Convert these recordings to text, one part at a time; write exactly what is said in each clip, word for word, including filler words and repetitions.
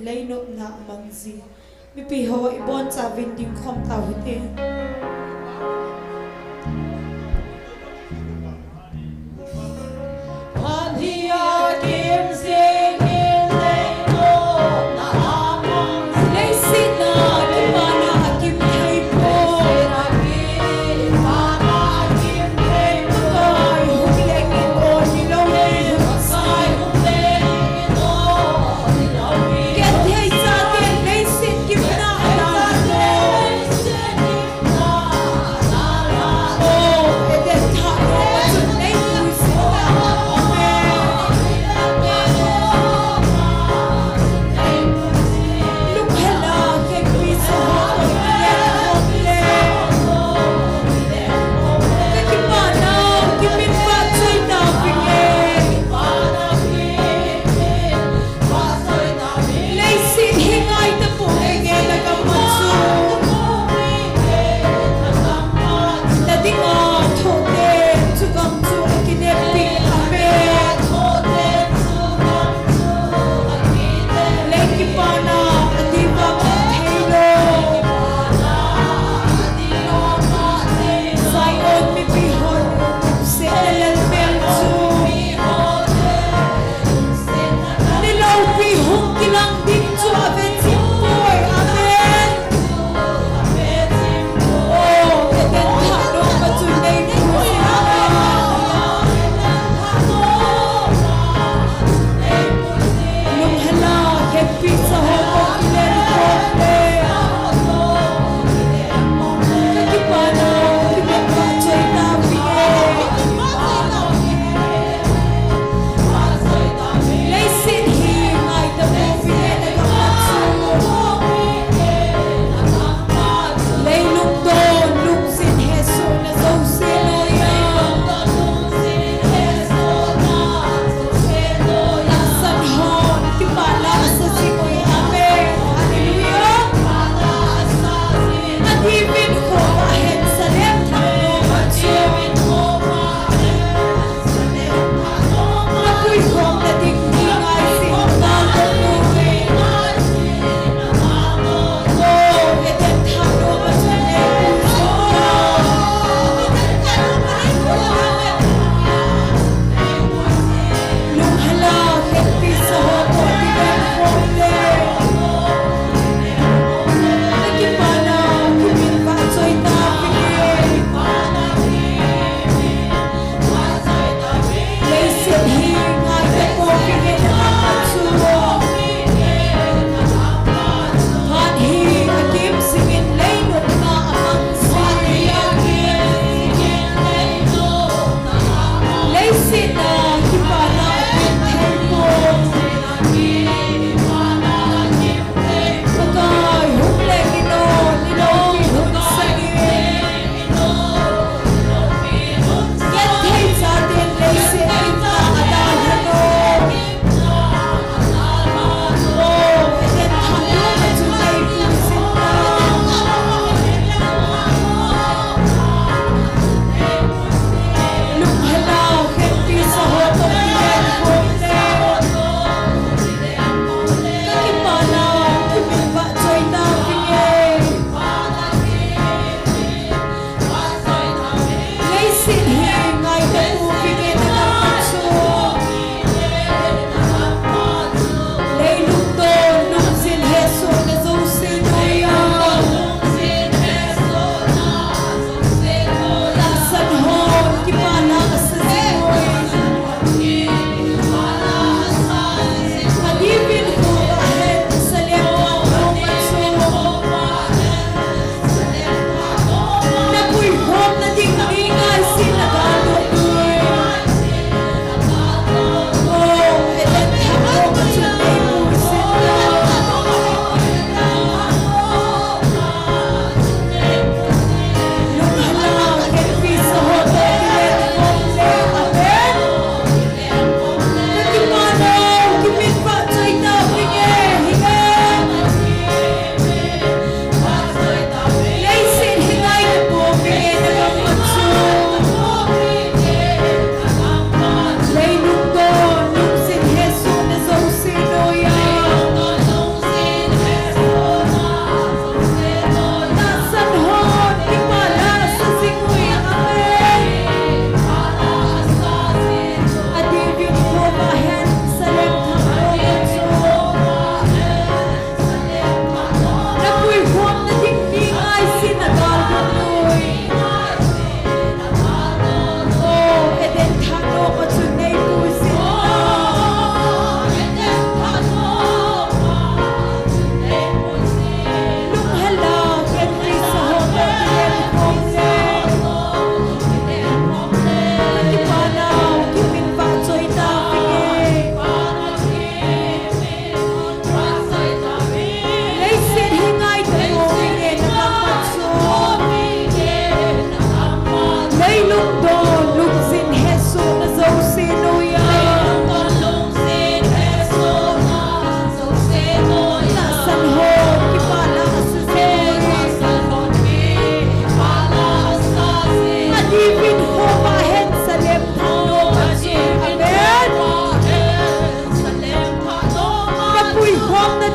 Leinopna amang ji. Mipi ho ibon chauvin dingkhom tau hite. Leiset a kipana akim thei poi. Pakai hung leng in o hilou le. Genthei chate leiset kipana a dan poi.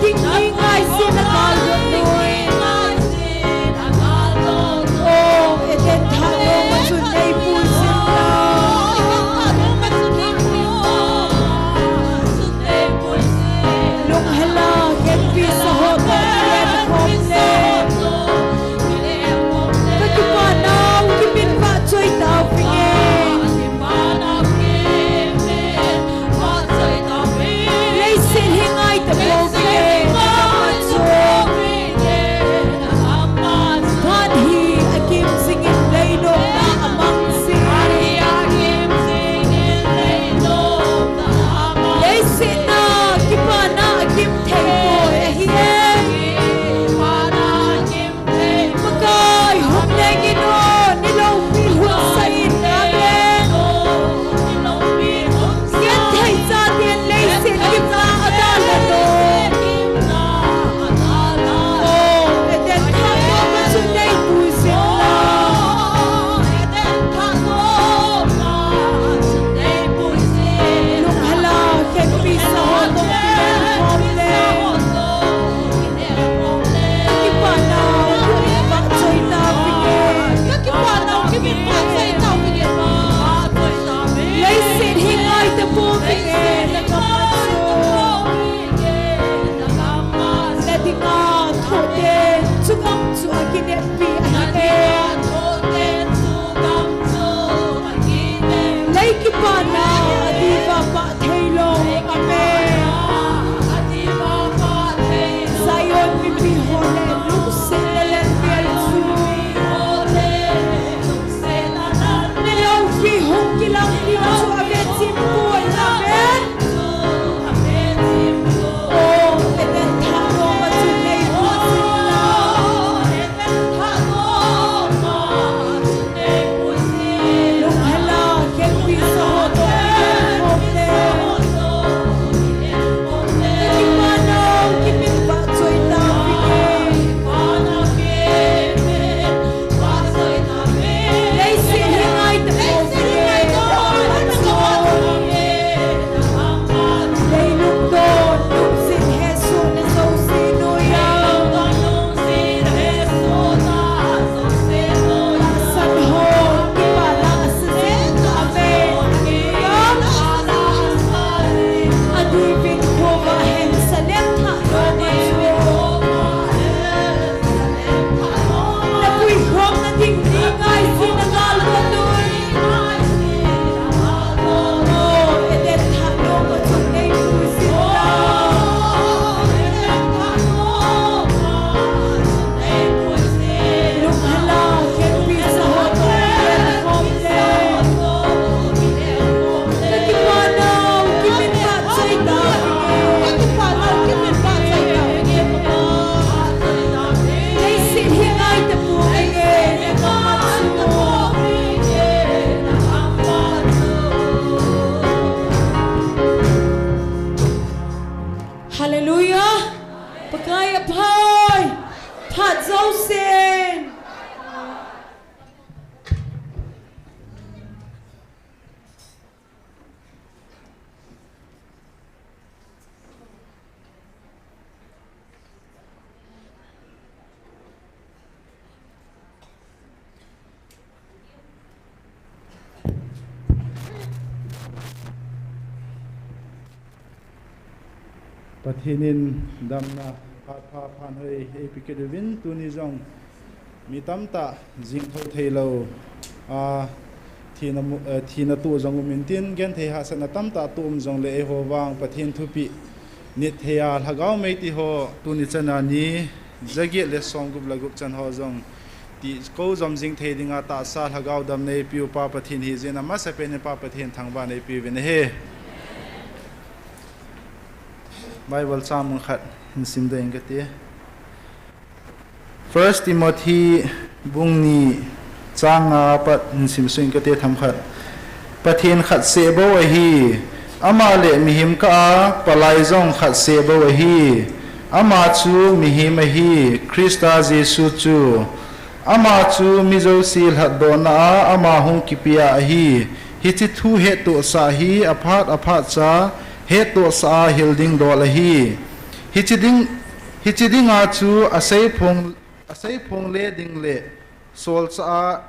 Ding ni ngai sin a kal dot noi. O, Eden thah noma chun nei puisin la. Lunghel a, khenpi sa ho toh kilen khom le. Ka kipana u kimin vahchoi tauvinge. Leiset hi ngai tapouvinge. Van hi akim jingin lei nopna amang jing. Leiset a kipana akim thei poi ahi e. Pakai, hung lengin o, ni loupi hunsah in. Amen. Genthei chaten leiset gimna adalhan o. O, Eden thah noma chun nei puisin la. Lunghel a, khenpi sa ho toh kilen khom le. Ka kipana u kimin vahchoi tauvinge. Ka kipana u kimin vahchoi tauvinge. Leiset hi ngai tapouvinge. Na dinga thoh te, chugam chu akineppi ahi e. Lei kipana adiuva pah theilou. Amen. Zion mipi ho le lungset le lemvel chu. Ni loupi hung kilang ding chu avechim poi. Amen. O, Eden thah noma chun nei puisin la. Lunghel a, khenpi sa ho toh kilen khom le. Ka kipana u kimin vahchoi tauvinge. Leiset hi ngai tapouvinge. Leilung don, lungset hesohna jouse noiya. Tahsan ho, kipana asa jing. Amen. Adiuvin khovah hen, Salem thah noma chu. Na puikhomna ding ni ngai sin a kal dot noi. O, Eden thah noma chun nei puisin la. Lunghel a, khenpi sa ho toh kilen khom le. Ka kipana u kimin vahchoi tauvinge. Ka kipana u kimin vahchoi tauvinge. Leiset hi ngai tapouvinge. Hallelujah. Pakai aphai. Phat jousen. Pathen in damna phat pha phat hoi eipe kit uvin, tuni jong mi tamtah jing thou thei lou a, thina mu-, eh, thina toh jong um intin, genthei hahsatna tamtah toh um jongle eiho vang Pathen thupeh nit thei a lhagao mei ti ho tuni chan a ni jaget le somgup le gup chan ho jong ti kou jom jing thei dinga tahsa lhagao dam neipiu Pa Pathen hijeh in amasapen in Pa Pathen thangvah neipiuvin ahi. Bible chang mun khat hin simdoh inge kati. First Timothy bung ni chang nga pat hin simsuh inge kati themkhat. Pathen khat seh bou ahi. Ama le mihem kah a palai jong khat seh bou ahi. Ama chu mihem ahi, Christa Jesu chu. Ama chu mi jouse lhatdohna a ama hung kipea ahi. Hiche thu hettohsah hi aphat aphat cha hettohsah a hil ding dol ahi. Hiche ding, hiche dinga chu asei phong, asei phong le ding le solchah a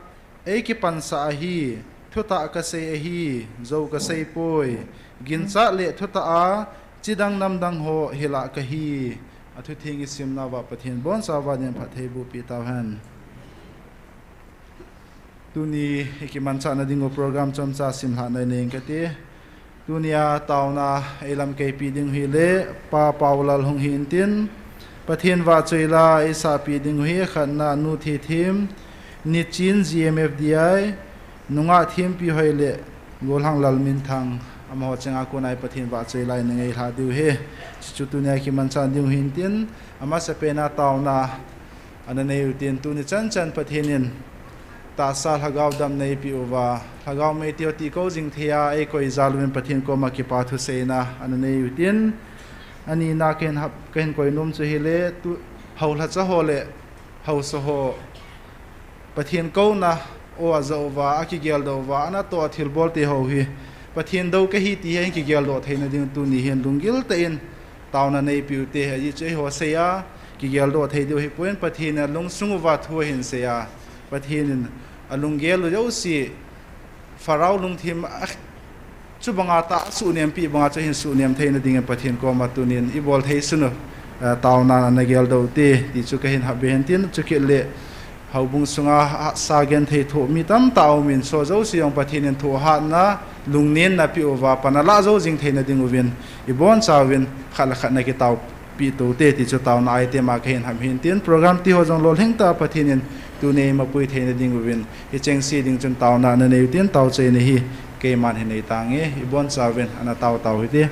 eikipansah ahi, thutah kasei ahi, jou kasei poi, ginchat le thutah a chidang namdang ho hilah kahi. Athutheng isimna uva Pathen boncha uva dinga phatthei bohpi tauhen. Tuni ikimanchahna dingu program chomcha simlhahna inei inge kati. Tunia taona eilamkeipi ding hile Pa Paulal hung hintin, Pathen vahchoila eisahpi ding hi khatna Nu Thithem, Nichin G M F D I, nungah Thempi Hoi le Golhang Lalminthang, amaho chenga kona Pathen vahchoila inei lha diu hi. Chuchu tunia ikimanchah ding hintin, amasapena taona ana nei utin, tuni chanchan Pathen in tahsa lhagao dam neipeh uva, lhagao meitei ho tihkou jing thei a eikoi jal uvin Pathen koma kipa thuseina ana nei utin, anina kahin hap, kahin koi nom chu hile, tu, haolhacha ho le haosa ho Pathen kouna o ajah uva, akigeldoh uva, anatoh a thilbol te ho hi Pathen dou kahi ti hi ahin kigeldoh theina ding tuni hin lunggil tah in taona neipeh ute, ajeh chu eiho sei a kigeldoh thei diu hipon, Pathen in alungsung uva thu ahin sei a, Pathen in alunggel u jouse, Pharaoh lungthim a, chubanga tah a suhnem peh banga chu ahin suhnem theina dingin Pathen koma tunin ibol thei sun u, eh, taonan ana geldoh ute, ti chu kahin hap be hen tin, chukit le houbung sunga hahsa genthei thoh mi tamtah aumin, chu jouse jong Pathen in thohhatna, lungnenna peh uva, pan alah jou jing theina ding uvin, ibonchauvin khat le khat ana kitao peh tou te, ti chu taona item a kahin hap hin tin, program ti ho jong lolhing tah a Pathen in tuni eimapui theina ding uvin, hicheng se ding chun taona ana nei utin, taochaina hi keiman hin nei tange, ibonchauvin ana tao tao hite.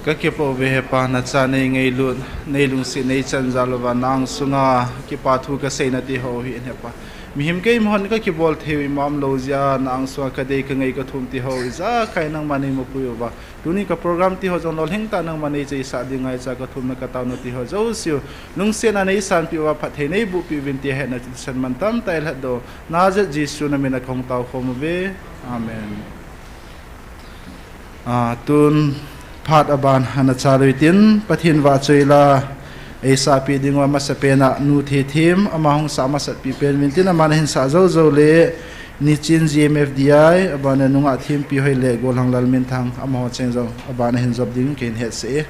Ka kipah uve Hepa, nacha nei ngailut, nei lungset, nei chan jal uva, na angsunga kipa thu ka seina ti ho hi in Hepa. Mihem keima hon ka kibol thei u imam lou jeh a, na angsunga ka dei ka ngai ka thum ti ho ijakai nangman nei mapui uva. Tuni ka program ti ho jong lolhing tah nangman nei cheisah ding ngaicha ka thumna ka taona ti ho jouse u lungsetna nei sanpeh uva, phatthei nei bohpeh uvin ti hetna chun san man tamtah ei lhatdoh. Nazareth Jesu na min a ka hung tao khom uve. Amen. Ah, tun phat aban ana chal uvintin, Pathen vahchoi la ei sahpeh ding uva, masapen a Nu Theithem, ama hung sah masat pi pen uvintin, ama na hin sah jou jou le, Nichin G M F D I, aban a Nungah Thempi Hoi le Golhang Lalminthang, amaho cheng jong aban a hin jop ding kei hin hetsah e.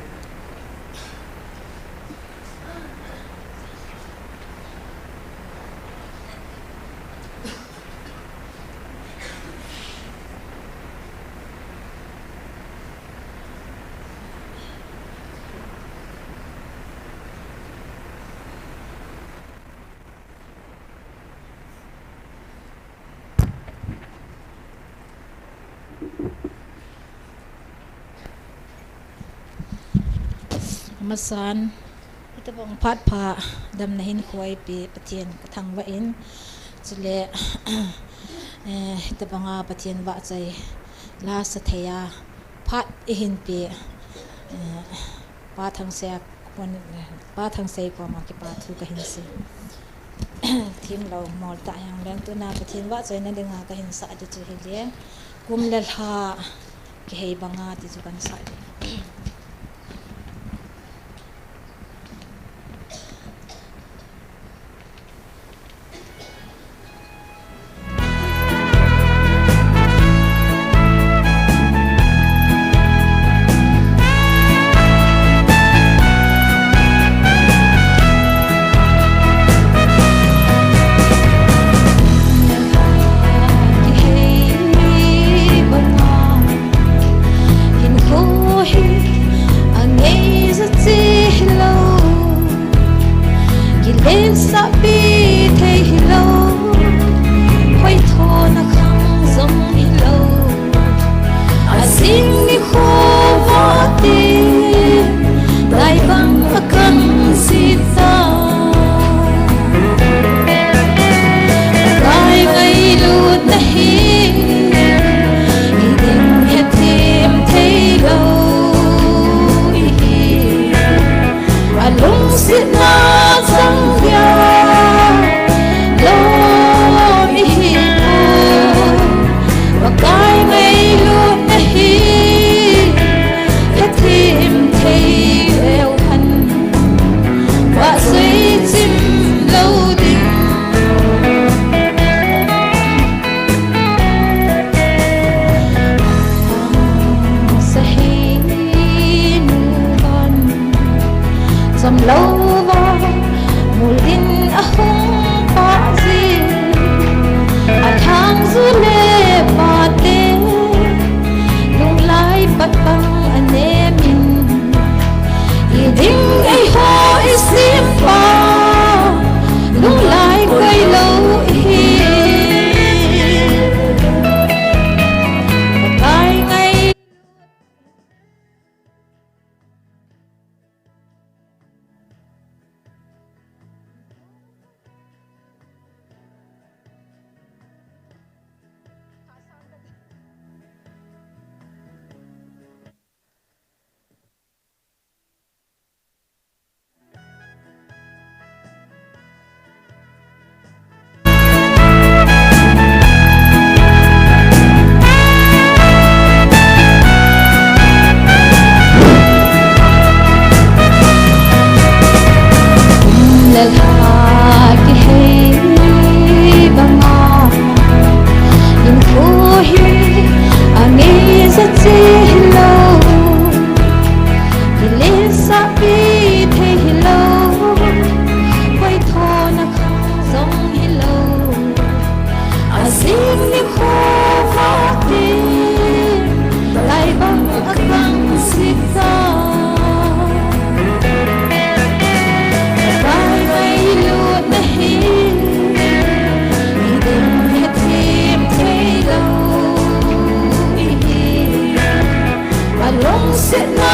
Amasan, hitobang phat pha damna hin khoi pe Pathen ka thangvah in, chule, eh, hitobanga Pathen vahchoi la sa thei a phat eihin pe, eh, Pa Thangsei a kon, Pa Thangsei koma kipa thu ka hin sei. Thim lou mol tah hijongleng tuna Pathen vahchoina dinga ka hin sah di chu hile, kum le lha kihei banga ti chu kan sah di. Hinkho hi angei jat cheh lou, kiletsah pi thei hilou, hoithona khang jong hilou. Ajing nikho vate, lai bang akang jita. Kai ngailutna hi, iding hethem thei lou ihi. Alungsetna chang dia lou ihi. Pakai ngailutna hi, hethem thei leu hen, vahchoi chim lou ding. Sahi nu van, cham lou va, mul din ahung pah jin, alhang ju le pate, lunglai pat bang anem in, iding eiho isim pa, lunglai koi lou ihi. Kai ngai. Lalha kihei banga, hinkho hi angei jat cheh lou, kiletsah pi thei hilou, hoithona khang jong hilou. Ajing nikho vate, lai bang akang jita. Kai ngailutna hi, iding hethem thei lou ihi. Alungsetna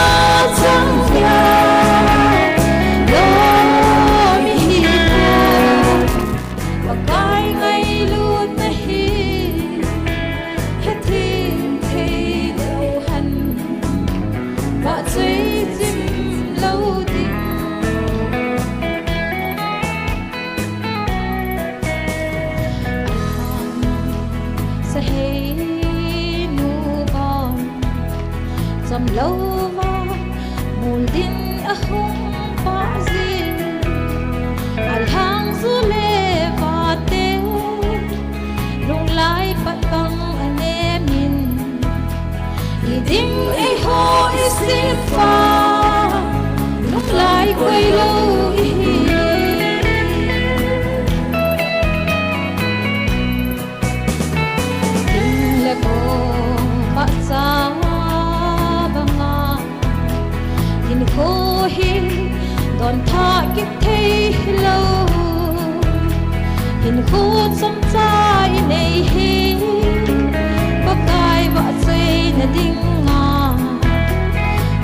Lova, muldin ahung pah jin, alhang ju le vate, lunglai pat bang anemin, iding eiho isim pa, lunglai koi lou ihi. Ding le gou pahcha banga, hinkho hi donthah kit thei lou. Hinkho chomcha inei hi, Pakai vahchoina dinga.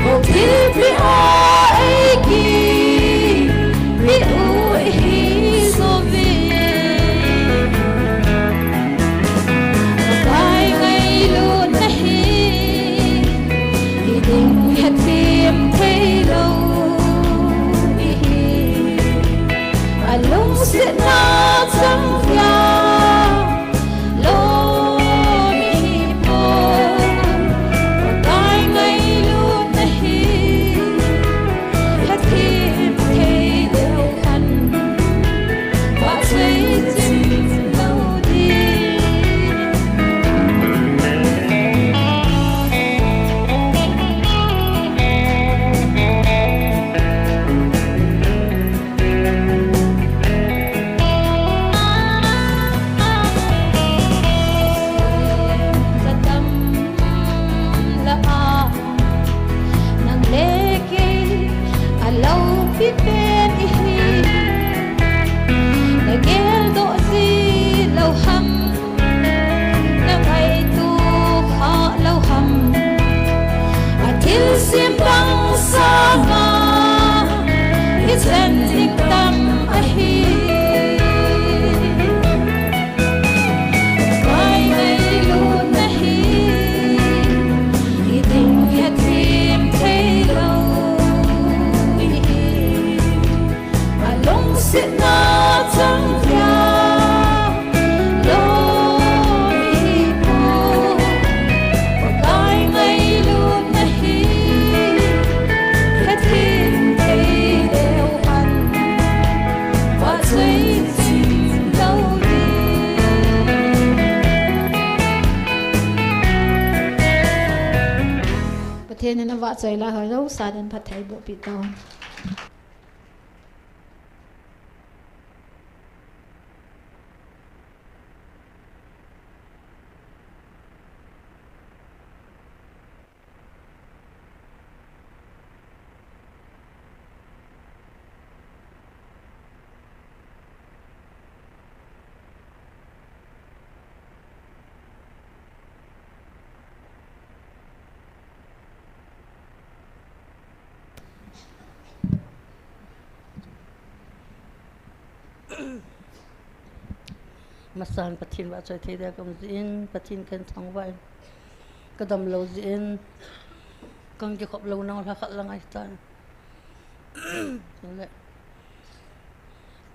Kou thilpeh a eikipe u ihi jouve. Pakai ngailutna hi, iding hethem thei lou ihi. Alungsetna chang dia lou ihi poi, Pakai ngailutna hi, hethem thei leu khan, vahchoi chim lou ding. Nang le kei a loupi pen ihi, na geldoh ji lou ham, na ngaito kha lou ham, a thilsem bang sanga ichan ding tam ahi. Pakai ngailutna hi, iding hethem thei lou ihi. Alungsetna chang dia lou ihi poi, Pakai ngailutna hi, hethem thei leu khan, vahchoi chim lou ding. Pathen in avahchoi lai ho jouse din phatthei boh peh tau hen. Masan Pathen vahchoi thei dia kaum jin, Pathen kahin thangvah in, kadam lou jin, kahin kikhop lou nau lha khat lang ahitan. Chule,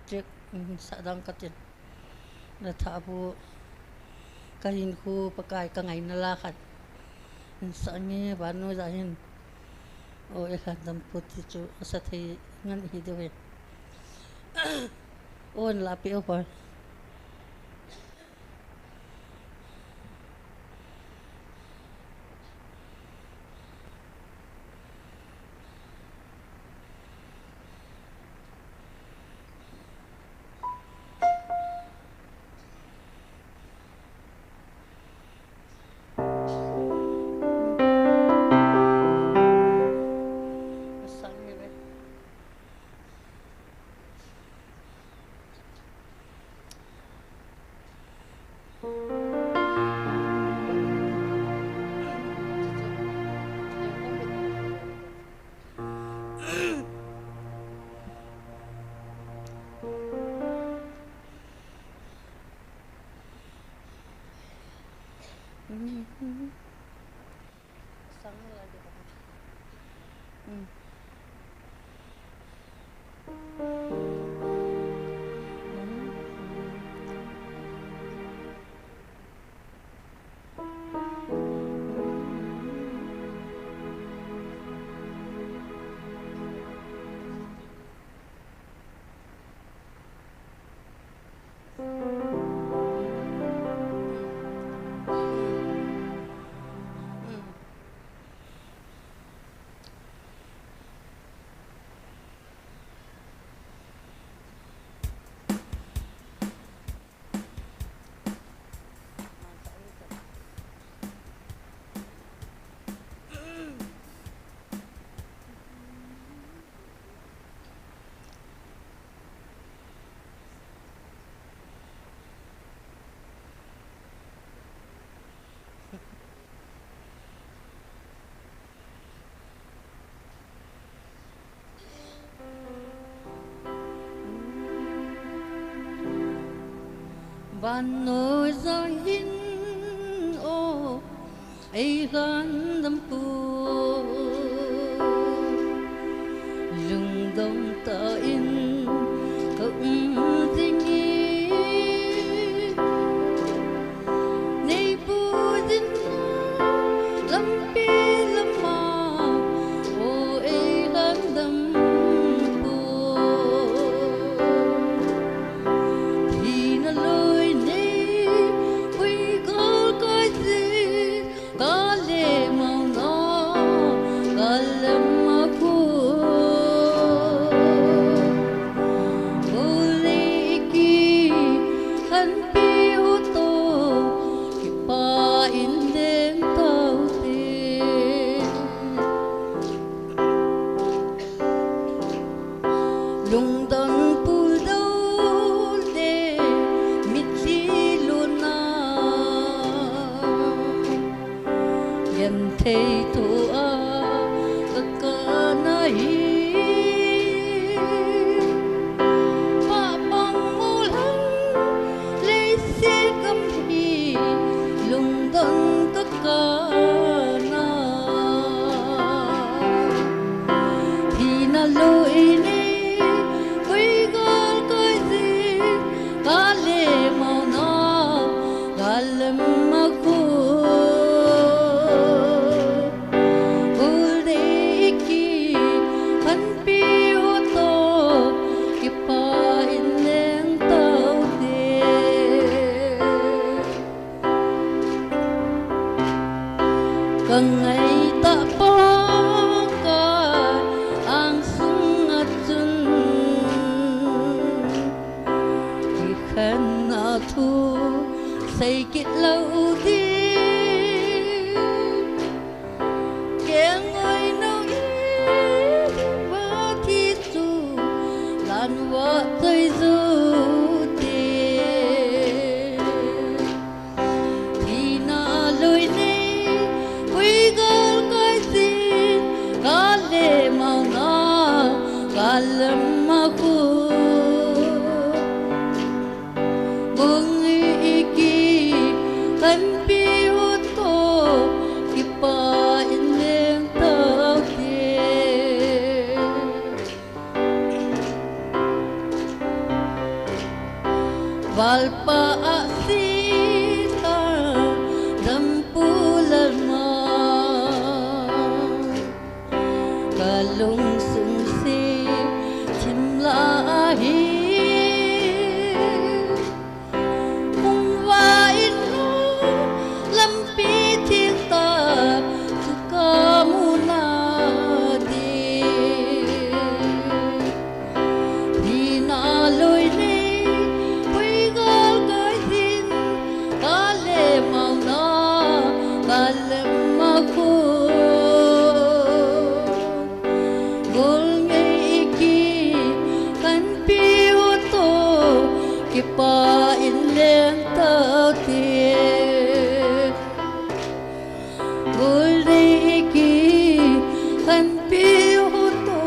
chek, um, sah dang katin. Na thah bu, ka hinkho Pakai ka ngaina la khat. Hin sah nge vannoi a hin. O, e khan dam pu ti chu asa thei ngan hi deuve. O, na la pe o pa. Vannoi jang hin o, ei lhandam pu, lungdong tah in ka um ding e. Nei pu din lampi lama, o ei lhandam pu. Thina loi nei, ui gal kai jin, gal le mauna, gal lam a khu. Ule ki, khanpi u to, kipa in leng tau te. Lungdon pul dol le mitlhi luna, genthei tua ka kana hi. Pah pang mu lhang leiset gam hi, lungdon ka kana. Thina loi nei, koi gal kai jin, gal le mauna, gal lam a khu. Ule ki, khanpi u to, kipa in leng tau te. Ka ngaitah pa ka angsung a chun, kikhenna thu sei kit lou ding. Keng oi nau i va thi chu, lan va choi zu te. Thina loi nei, ui gal kai jin, gal le mauna, gal lam a khu. Bung i ki, khanpi u to, kipa in leng tau te. Valpa a sita, dampu lalma, ka lungsung se thim la ahi. Hung va in lo, lampi theng tah chu ka mu na ding. Thina loi nei, ui gal kai jin, gal le mauna, gal lam a khu. Gol ngei ki, khanpi u to, kipa in leng tau te. Gol ngei ki, khanpi u to,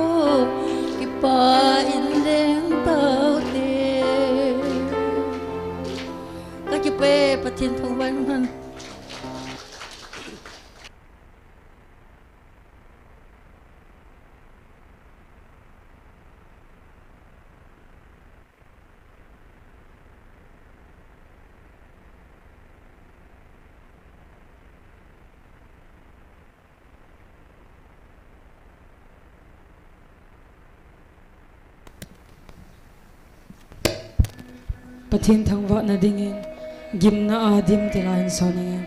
kipa in leng tau te. Ka kipe, Pathen thangvah in um hen. Pathen thangvahna dingin, gimna a dim tila hin son inge.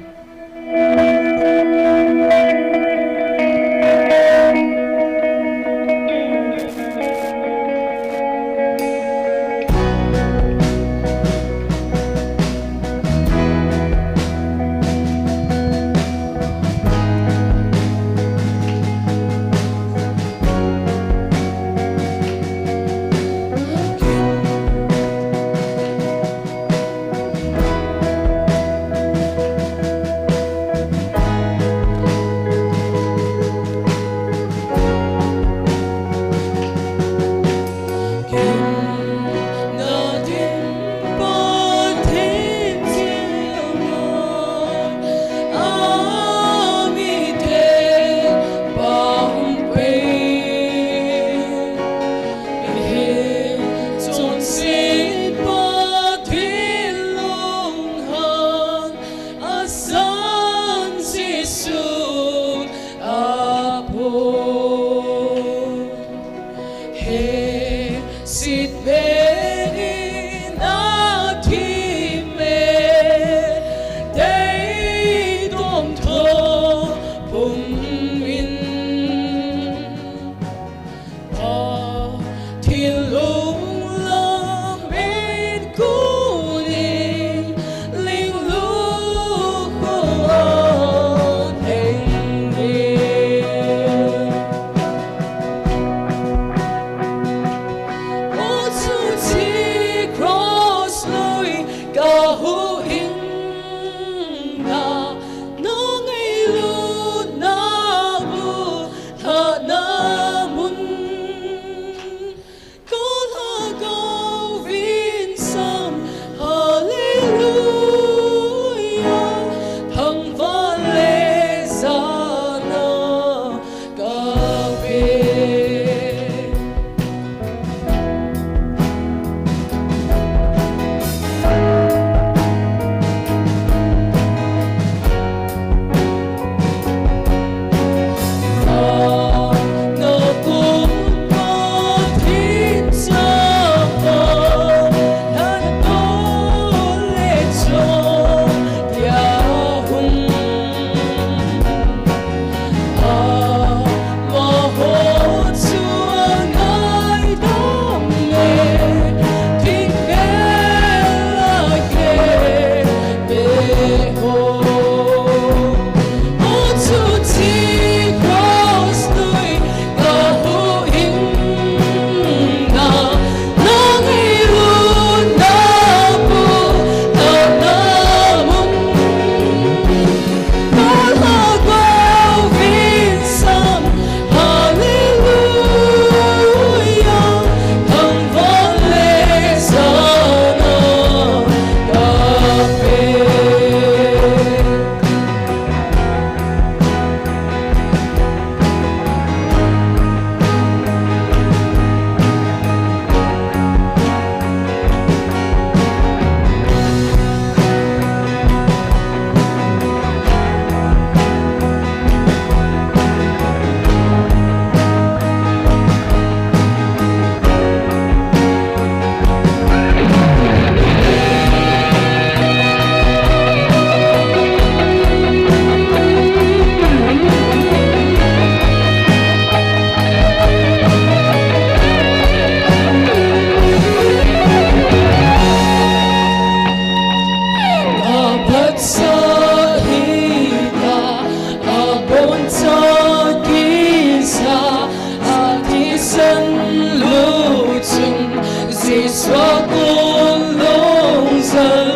Tua kon long jal,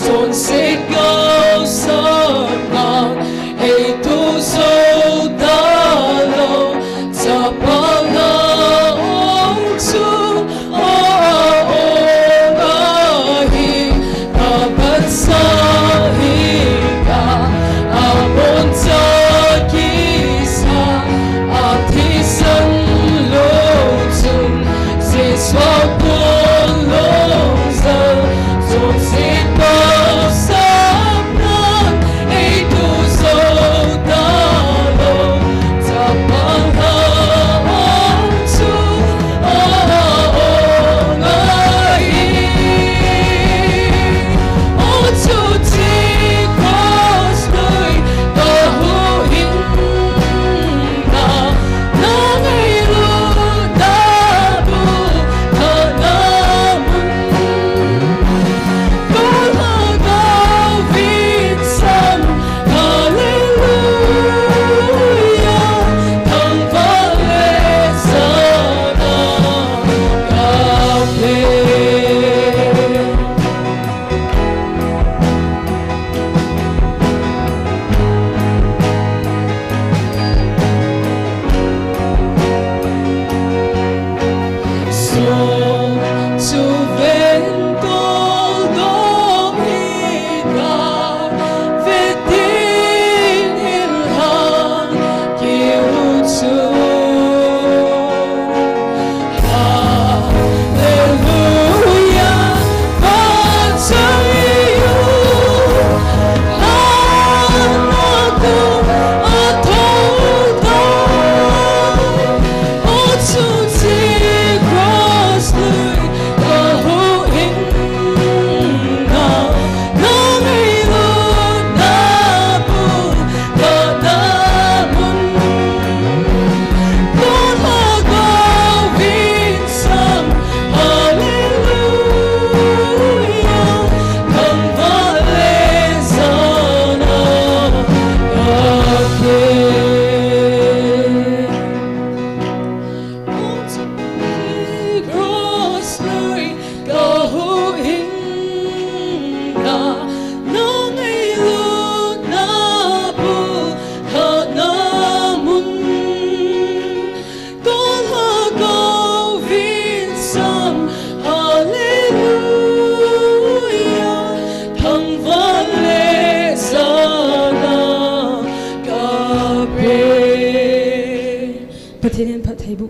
chonset gao sap nang, ei tu zo ta lo, chapa na ong chu, o, o, ahi, a ban sa hi ka, a bon cha ki sa, a thi san lo chun, Jesu kon long jal, chonset gao sap nang, ei tu zo ta lo, chapa na ong chu, o, o, ahi. O chu ti cross lui ka huhhing na, na ngailut na bu ka na mun. Ka lhagao vin sam, Hallelujah, thangvah le jana ka pe. Sum chu ven tol dong hi ta, vetin in hang kiu chu. Hallelujah, vang chang u, a na tu a thou ta. O chu ti cross lui ka huhhing na, na ngailut na bu ka na mun. Ka lhagao vin sam, Hallelujah, thangvah le jana ka pe. Cross lui ka huhhing na, na ngailut na bu ka na mun. Ka lhagao vin sam, Hallelujah, thangvah le jana ka pe. Pathen in phatthei boh.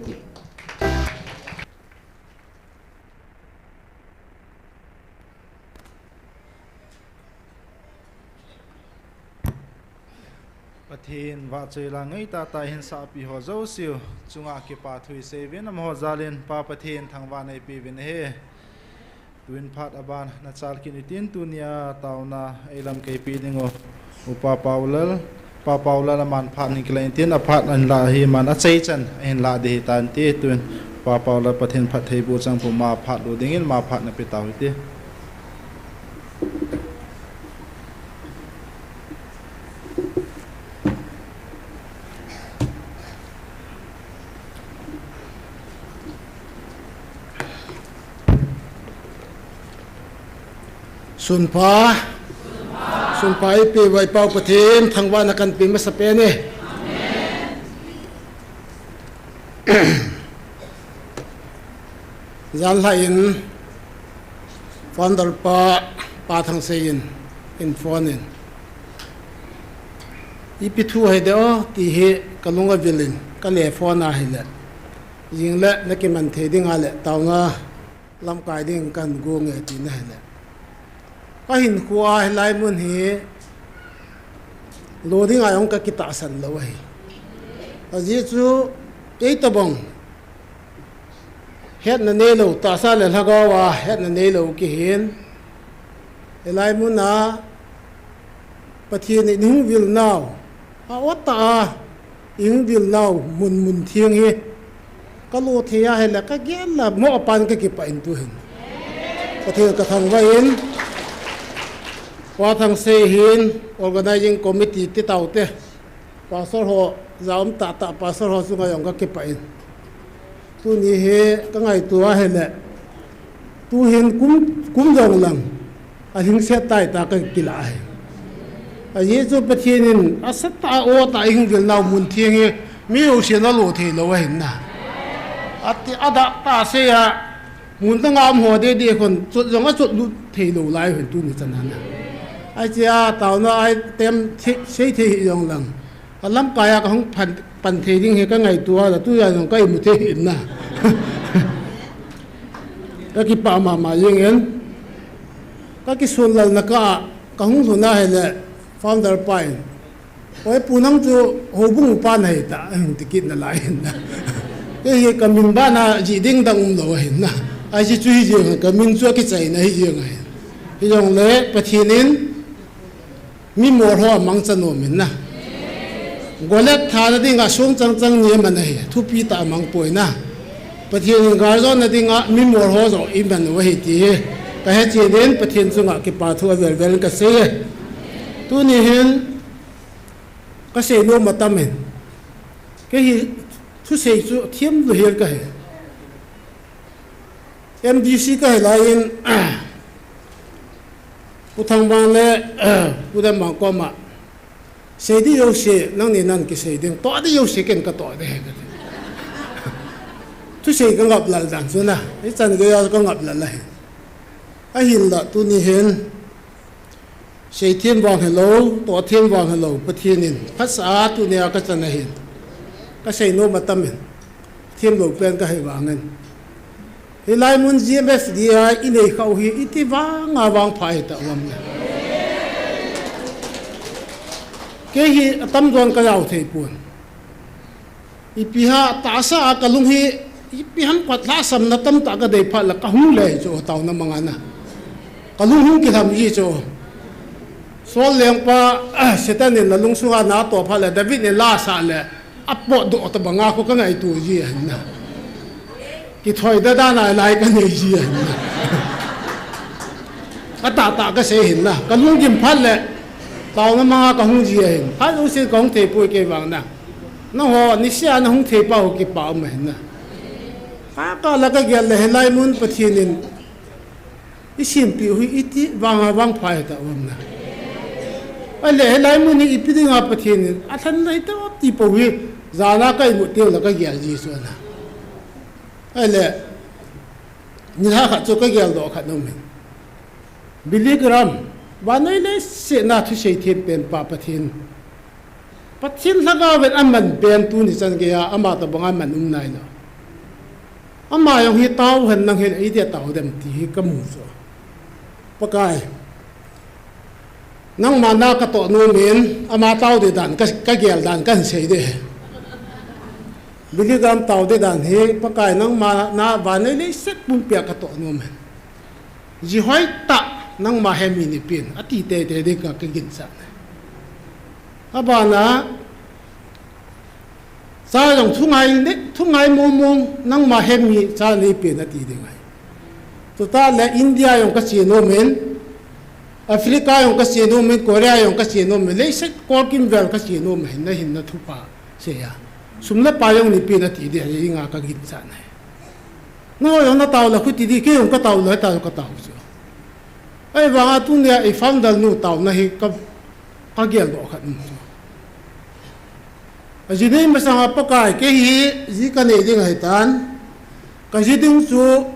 Pathen vahchoi la ngai tah tah hin sahpi ho jouse u chunga kipa thu isei uvin, amaho jal in Pa Pathen thangvah na eipeh uvin ahi. Tuin phat aban nachal kit u hitin, tunia taona eilamkai peh ding u Upa Paulal, Pa Paulal aman phat ahin kilah in tin, aphat ahin lah ahi, aman achaichan ahin lah ding ahitan ti, tuin Pa Paulal Pathen phatthei boh chang pum, ama phat lo dingin ama phat napeh tau hite. Sunpha, sunpha eipeh uva i Pau Pathen thangvahna kahin pe masa pen e. Janhi in founder pa, Pa Thangsei in, in phone in, ipi thu ahi dem ti hi kalung avil in, kale phone ahile, jingle nakiman thei ding ahile, taona lamkai ding kahin gong e tina ahile, kahinkho a hilai mun hi lo dinga jong kakitahsan lou ahi. Ajeh chu, kei tobang hetna neilou, tahsa le lhagao a hetna neilou kahin, hilai mun a Pathen in eihung vil nau, a ot tah a eihung vil nau mun mun theng hi kalo thei ahile, kagel a mo apan kakipah in tuhin Pathen kathangvah in, Pa Thangsei hin, organizing committee ti taute, pastor ho, ja um tahtah pastor ho chunga jong kakipah in, tuni hi kangaito ahile, Tuhin kum, kum jong lang, alhingset tai ta ka kila ahi. Ajeh chu Pathen in asatah a o ta ihung vil nau mun theng hi, mi ho sin alo thei lou ahin na. Ati, adah tah sei a, mun dang a um ho dede khun, chot jong achot lut thei lou lai hin tuni chan a na. Ahi che a, taona ahi tem thei, sei thei hi jong lang. Alamkai a kahung pan, pan thei ding hi ka ngaito a, la tujan jong ka imu thei hi na. Ka kipah mama jeng in. Ka kisun lal na ka, kahung lhun a hile founder pa in, "Oi pu, nang chu houbung upa nahi ta," ahin ti kit nalai hin na. Kei hi ka min bana jih ding dang um lou ahin na. Ahi chu hi jeng, ka min chu akichaina hi jeng ahin. Hijongle Pathen in mi mol ho amangcha nom in na. Goliath thana dinga song chang chang ni aman ahi, thupi tah a amang poi na. Pathen in gal jona dinga mi mol ho jong iman u ahi ti hi ka hechen in Pathen chunga kipa thu avel vel in ka sei e. Tuni hin ka sei nom atam in. Kei hi thusei chu them lou hel ka hi. M D C ka hi lai in, Pu Thangban le Pu Danmang koma, "Sei ding jouse nangni nan kisei ding, toh ding jouse ken ka toh ding ahi," ka ti. Thusei ka ngap lal dan chu na, hichan gei a ka ngap lal ahi. Ahinla tuni hin, sei them vang hilou, toh them vang hilou, Pathen in phatsah a tunia ka chan ahin. Ka sei nom atam in, them lou pen ka hi vangin. Hilai mun G M F D I i nei khah u hi iti vang a vangpha hita uvam le. Kei hi atam jon ka jao thei pon. Ipi ham tahsa a ka lung hi, ipi ham khat lhahsamna tamtah ka dei phat le ka hung le hi chu, taona manga na. Ka lung hung kilham ji chu. Saul lengpa, Satan in la lung sunga na atoh phat le, David in la asah le, apotdoh tobanga khu ka ngaito ji ahin na. Kithoi da dan a lai ka nei ji ahin na. Atahtah ka sei hin na. Ka lunggim phat le, taona manga ka hung ji ahin. Phat jouse ka hung thei poi kei vang na. Nangho, niseh a na hung thei pa ho kipa um ahin na. Ka, ka la ka gel le hilai mun Pathen in i sempeh u hi iti vang a vangpha hita uvam na. Ahile hilai mun hi ipi dinga Pathen in alhen na hita ti pou hi, jana ka imut teng le ka gel ji chu na. Ahile, nilhah khat chu ka geldoh khat nom in. Billy Graham, vannoi leiset a thusei them pen pa Pathen. Pathen lhagao in aman pen tuni chan gei a, ama tobang a man um nai lou. Ama jong hi tao hen nang hin, idia tao dem ti hi ka mu chu. Pakai, nangma na ka toh nom in, ama tao ding dan, ka, ka gel dan kan sei ding. Billy Graham tao ding dan hi, Pakai nangma na vannoi leiset pumpi a ka toh nom in. Ji hoitah nangma hemi nei pen, ati teitei ding ka, ka ginchat na. Abana, cha jong thu ngai ne, thu ngai mong mong, nangma hemi cha nei pen ati ding ahi. Chutah le India jong ka che nom in, Africa jong ka che nom in, Korea jong ka che nom in, leiset kolkim vel ka che nom in, na hinna thupha sei a. Sum le pai jong nei pen ati ding ahi, inga ka ginchat na. Nangho jong na tao le khu ti ding, kei jong ka tao le, tao ka tao chu. Ahivanga tunia i founder nu taona hi ka, ka geldoh khat um chu. Aji nei masanga Pakai, kei hi ji ka nei ding ahitan, ka ji ding chu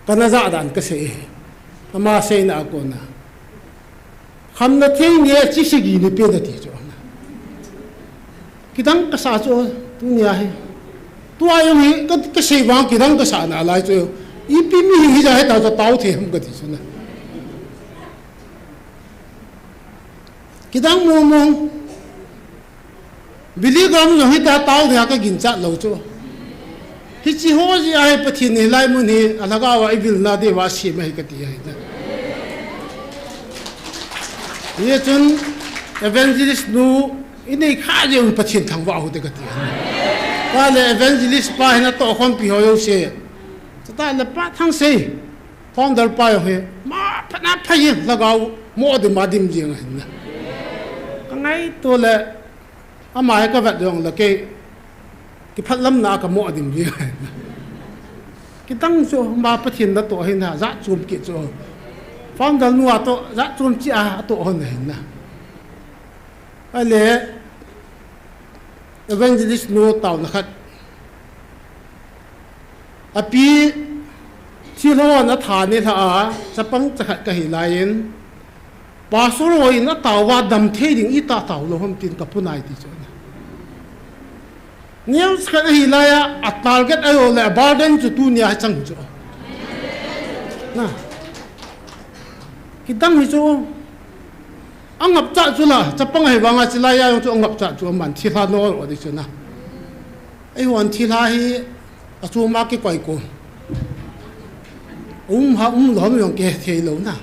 ka na jah dan ka sei e. Ama seina a kona. Khamna thei ni a chi sagi nei pen ati chu. Kidang ka sa chu tunia hi. Tua jong hi ka, ka sei vang kidang ka sa nalai chu. Ipi mi hi hija hita chu tao thei ham ka ti chu na. Kidang mong mong. Billy Graham jong hita tao dia ka ginchat lou chu. Hiche ho jeh a hi Pathen in hilai mun hi alhagao a i vilna diuva asem ahi ka ti ahi na. Hichun evangelist nu i nei khah jeh u Pathen thangvah u hite ka ti ahi na. Pa le evangelist pa hin atoh khompi ho jouse. Chutah le Pa Thangsei. Founder pa jong hi, ma phatna pha jeng, lhagao mo dim a dim jeng ahin na. Ka ngaito le, ama hi ka vet jong le kei, kiphatlamna a ka mo dim jeng ahin na. Kidang chu ma Pathen natoh hin ha, jat chom kit chu. Founder nu atoh, jat chom chi a, atoh hon hin na. Ale, evangelist nu taona khat. Api, thilha hon atha ni lha a, chapang cha khat kahi laiyin. Pastor ho in atao va dam thei ding ita tao lou ham tin kapu nai ti chu. News khat ahi lai a, a target ahi le, a burden chu tunia chang chu. Na. Kidang hi chu. Angap cha chu la, chapang ahi vanga chi lai a jong chu angap cha chu aman thilha no ro di chu na. Ei hon thilha hi, achom a kikoi ko. Um ha, um lou ham jong kithei lou na.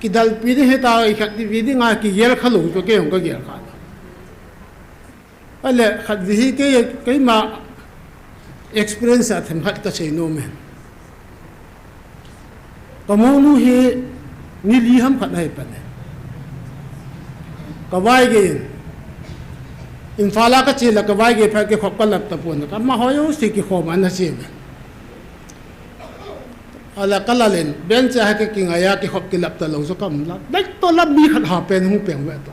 Kidalpi ding hita, ikhat ti pi ding a kigel kha lou chu kei jong kagel kha. Ale, khat vi hi kei, keima experience a themkhat kasei nom e. Kamounu hi ni li ham khat ahi pan e. Kavaigei in. Imphal a kache le kavaigei phat kikhop kalap tapon. Kamaho jouse kikhom ana che me. Ala kalal in, bench a hi kakingai a kikhop kilap talou chu kam la. Dai to la mi khat ha pen hung peng ve to.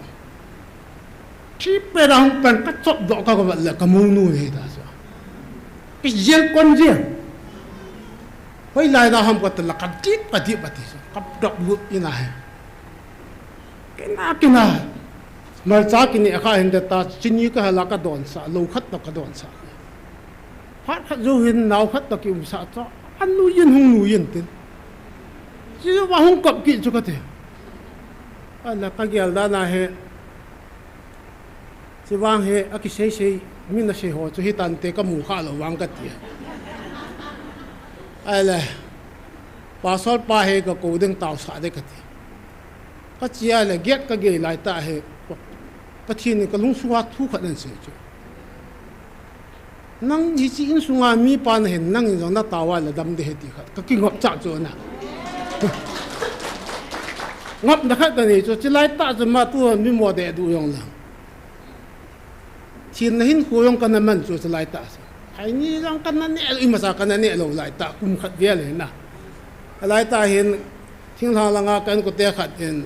Chi pen a hung pen kachop doh ka kavat le kamounu nei ta chu. Kijel kon jel. Hoilai na ham kati la kadip, kadip ati chu. Kadop lut ina hi. Kina, kina. Malcha kini kha hin ta chini kahal a kadonsah, lou khat toh kadonsah. Phat khat jou hin nao khat toh kiumsah chu. Anuiyin hung nuiyin tin. Chi va hung kap kit chu kati. Ala kagel dan a hi. Chuvang hi akisei sei, min asei ho chu hitante kamu kha lou vang kati. Ahile, pastor pa hi kakou ding taosah ding kati. Kache a le gate kagei lai tah hi, Pathen in kalungsunga thu khat anasei chu. Nang hiche insunga mipa nahin, nangin jong natao a le dam ding ahi ti khat. Kakingop chah chu na. Ngopna khat kanei chu, chulai tah chu ma tu mi mo deh duh jong lang. Thenna hinkho jong kana man chu chulai tah chu. Aini jong kana neh lou, imacha kana neh lou lai tah, kum khat vel ahi na. Alai tah hin, thinglhang langa ka inkote khat in,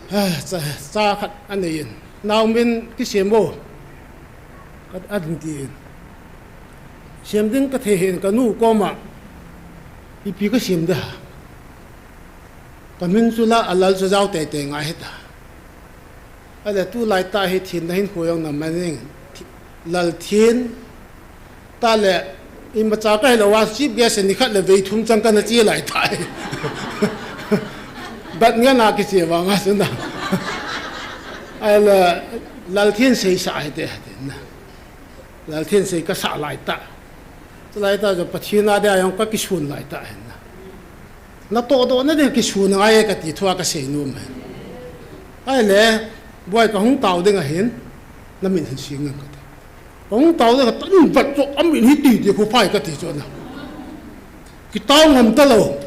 cha, cha khat anei in. Nao min kisem o. Ka, adin ti in. Sem ding kathei hih in kanu koma. Ipi kasem ding ham. Kamin chu la alal chu jao teitei ngai hita. Ahile tulai tah hi thenna hinkho jong naman ing. Thi-, lal thin. Tah le, imacha kahilou a, chief guest nikhat le vei thum chang kana che lai tah hi. Bat ngen a kiche vanga chu na. Ahile, lal thin seisah hite, hite na. Lal thin sei kasah lai tah. Chulai tah chu Pathen a dia jong kakisun lai tah hi na. Natoh doh na ding kisun ngai e kati thu a kasei nom e. Ahile, boi kahung tao ding ahin, namit hin sing ngen kati. Kahung tao ding kati, amin vat chu, amin hi titi khu phai kati chu na. Kitao ngam talou.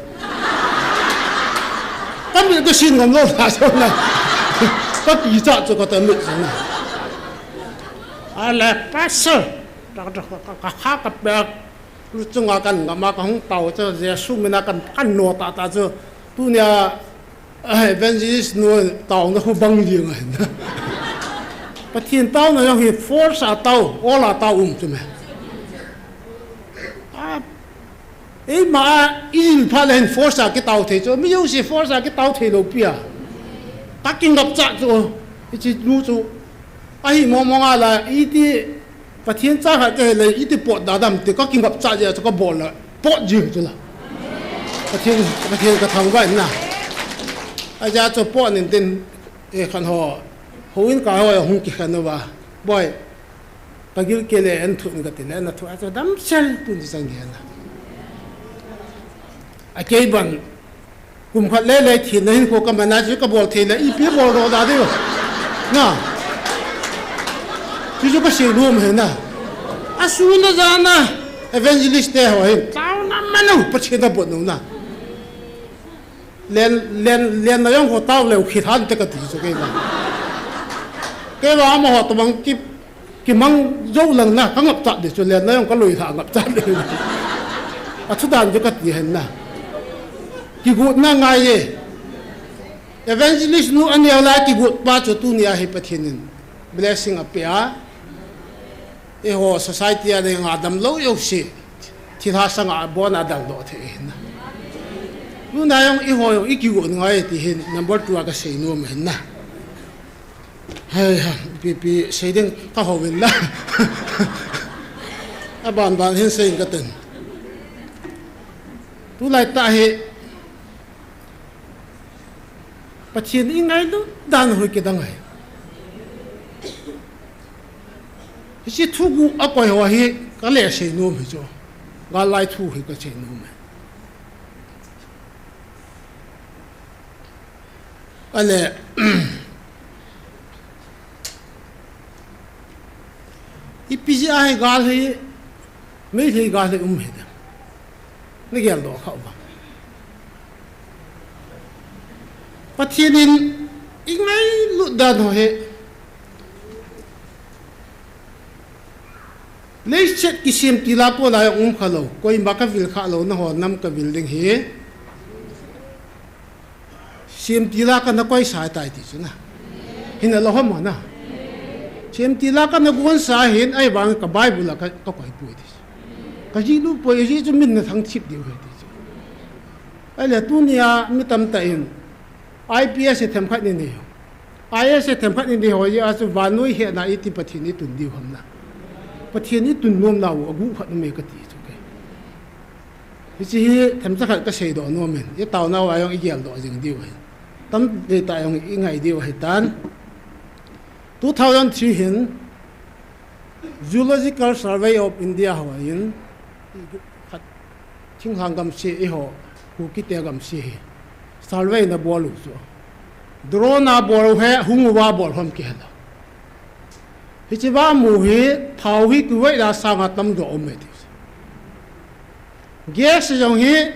Kamit kasin ngam lou na chu na. Kakichat chu kati mit chu na. Ahile, pastor. Ka, ka, ka, ka, ka, ka, ka, Lu chunga kan ngam a kahung tao chu, Jesu mina kan, kan no tah tah chu. Tunia, ah, evangelist nu taona khu bang jing ahin. Pathen taona jong hi force a tao, ol a tao um chu me. Ah, eima a, ijil phat le hin force a kitao thei chu. Mi jouse force a kitao thei lou pi a. Kakingap chah chu, hiche nu chu. Ahi mong mong a la, iti Pathen cha khat kahi le, iti pot da dam ti kakingap chah jeh a chu kabol le, pot jing chu la. Pathen, Pathen kathangvah in na. Ajeh chu pot in tin, eh, khan ho, houin kai ho hung kikhen uva. Boi, kagil kile en thu in kati le, na thu a chu damsel tun ti chan gel la. Akei ban, Kum khat le le thenna hinkho kaman a chu kabol thei le, ipi bol doh da diu. Na. Chu chu kasei nom ahi na. Asun a jan a evangelist te ho hin. Taona man u, Pathen a bot nom na. Len, len, lenna jong ho tao leu khi than te kati chu kei na. Kei vang amaho tobang ki Kimang jou lang na, kangap chat ding chu lenna jong kaloi lha ngap chat ding. Athudan chu kati hen na. Kigotna ngai e. Evangelist nu aneo lai kigot pa chu tunia hi Pathen in blessing apeh a. Eiho society a ding a damlou jouse thilha sanga abon a daldoh thei ahi na. Tuna jong eiho jong ikigot ngai ti hi number two a kasei nom ahi na. Hei ha, ipi ipi sei ding kahou vin la. Aban ban hin sei inge katin. Tulai tah hi Pathen ingailut dan hoi kidang ahi. Hiche thuguh akoi ho hi kale sei nom hi chu. Gal lai thu hi kasei nom e. Ale, ipi jeh a hi gal hi, Meitei gal hi um hi dem. Nageldoh kha uva. Pathen in ingailut dan ho hi. Leiset kisem tila kona jong um khalou. Koima kavil khalou, nangho nam kavil ding hi. Sem tila kana koisa tai ti chu na. Hinalou ham na. Sem tila kana gonsa hin ahivang ka Bible a ka, kakoi poi ti chu. Kajih lut poi, ajeh chu min nathang thip diu ahi ti chu. Ahile tunia mi tamtah in I P S a themkhat inei u. I A S a themkhat inei u jeh a chu vannoi hetna iti Pathen itun diu ham na. Pathen itun nom nau aguh khat ume kati chu kei. Hiche hi themcha khat kasei doh nom in, itaonau a jong igeldoh jing diu ahi. Tamtah jong ingai diu ahitan. Two thousand three hin Zoological Survey of India ho in khat thinglhang gamse eiho Kukite gamse hi survey ana bol u chu. Drone a bol u he, hung uva bol ham kihelou. Hiche va mu hi, thao hi Kuwait a sanga tamjo um e ti. Gas jong hi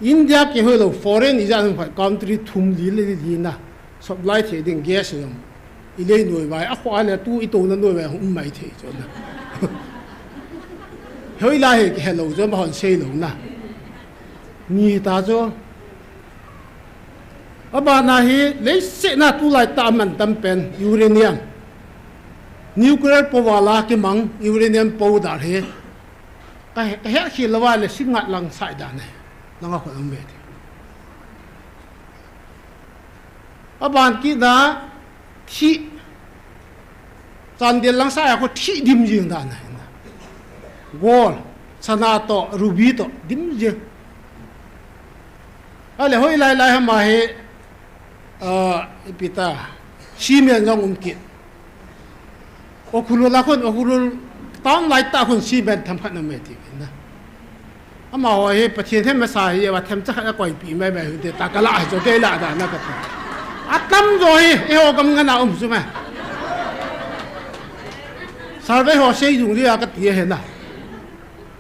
India kihoilou foreign ijat hung khat country thum li le li na supply thei ding gas jong. Ilei noi vai, akhoh a le tu itouna noi vai hung um mai thei chu na. Hoilai hi kihelou chu, amahon seilou na. Ni ta chu. Abana hi leiset a tulai tah a mantam pen uranium. Nuclear power a kimang uranium powder hi. Ka, kahet khel louva le singngat lang sai dan e. Nanga khol um ve ti. Aban kit na thih. Chandel lang sai a khu thih dim jing dan e. Gold, sana toh, ruby toh, dim jing. Ale hoilai lai ham ahi, ah, ipi ta, cement jong um kit. Ukhrul a khun, Ukhrul town lai tah khun cement themkhat na me ti na. Amaho hi Pathen themsa hi, ava themcha khat akoipeh mai mai hinte ta kala hi chu kei la dan a kati. Atamjo hi, eiho gam ngana um chu me. Survey ho sei jong dia kati ahi na.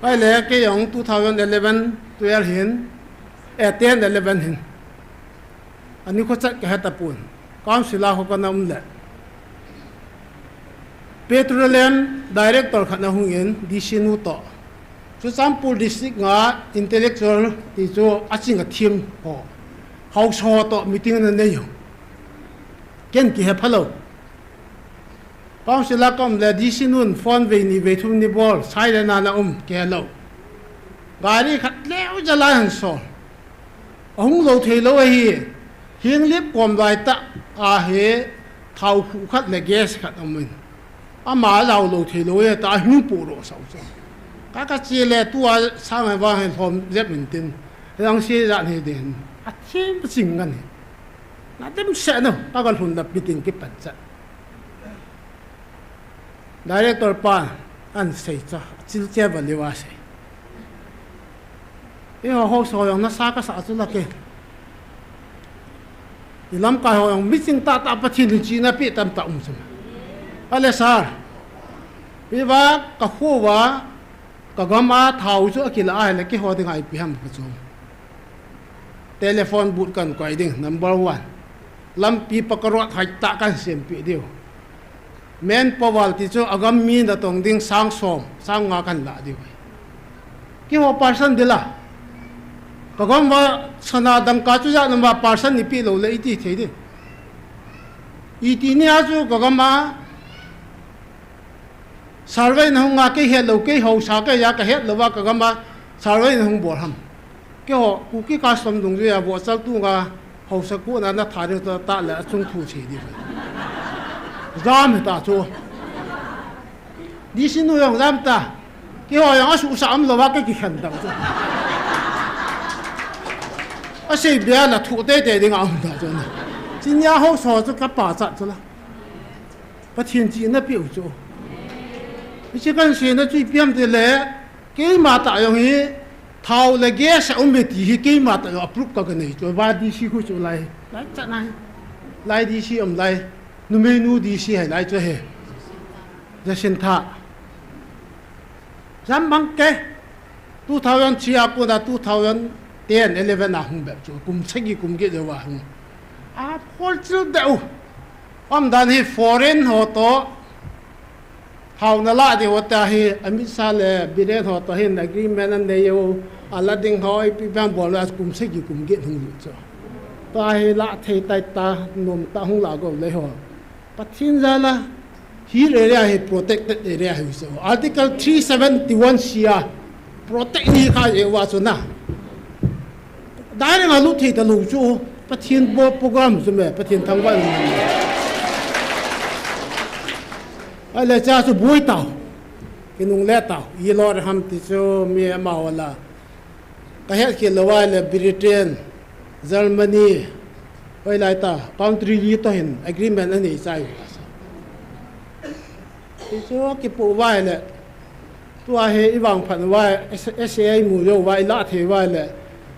Ahile kei jong two thousand eleven, twelve hin, eh, ten, eleven hin. Ani kho chat kahe tapon. Council a kho kana um le. Petroleum director khat ana hung in D C nu toh. Churachandpur district a intellectual ti chu aching a thim ho. Haosa ho toh meeting ana nei u. Ken kihe phalou. Council a ka um le D C nun phone vei ni vei thum ni bol, silent a ana um, kihelou. Gari khat leu jal a ahin sol. Ahung lou thei lou ahi. Hinglip kom lai tah a hi thao khuh khat le gas khat aum in. Ama ajao lou thei lou ahi tia ahung podoh sau chu. Ka, kache le tua sang a vang hin lhom jep in tin. Lang se jat hi den. Athem ching ngan hi. Na dem se no, ka ga lhun da meeting kipat chat. Director pa, ahin sei chu, achil che va liu asei. Eiho haosa ho jong nasa kasa chu la ke. I lamkai ho jong miching tah tah Pathen in chihna pe tamtah um chu. Ale sir. Ipi va ka kho uva, ka gam a thao chu akila ahile keiho dinga ipi ham ka chu. Telephone booth kan koi ding, number one. Lampi pa ka road hoi tah kan sempeh diu. Manpower ti chu agam mi natong ding sang som, sang nga kan la diu. Keiho percent dila. Ka gam uva sana dangka chu jat nama percent ni pe lou le iti thei di. Iti ni a chu ka gam a survey na hung a kei het lou, kei haosa kei a ka het lou va ka gam a survey na hung bol ham. Keiho Kuki custom dungjuia vohchal tunga haosa kona na tha ding ta le achung thu che di. Jam ta chu. D C nu jong jam ta. Keiho jong asuhsah umlou va ka kikhen dau chu. Asei bia la thu teitei ding a um ta chu na. Chunia haosa chu ka pachat chu la. Pathen chihna peh u chu. Hiche kahin seina chu ipi ham tile, keima tah jong hi thao le gas a um e ti hi keima tah jong approve ka, ka nei chu. Va D C khu chu lai. Lai chan ahi. Lai D C um lai. Numeinu D C hi lai chu hi. Jacinta. Jam bang ke. Two thousand three a kona two thousand ten, eleven a hung bep chu. Kum sagi kum get le va hung. A phol chil deu. Umdan hi foreign ho toh. Thao na la ding ho ta hi, Amit Shah le Biren ho toh hin agreement anei u, ala ding ho ipi bang bol a kum sagi kum get hung lut chu. Tua hi la thei tai ta, nom ta hung la go le ho. Pathen jal a, hill area hi protected area hi chu. Article three seventy-one C a protect ni kha e va chu na. Direct a lut thei ta lou chu, Pathen bol program chu me, Pathen thangvah in. Ahile cha chu boi tau. Kinungle tau. Ilou ham ti chu mi ama ho la. Ka het khel lou va le Britain, Germany, hoilai ta, country li toh hin agreement anei chai. Ti chu kipu va le. Tua hi i vangphat uva, S-, S A I mu jou uva, i la thei uva le.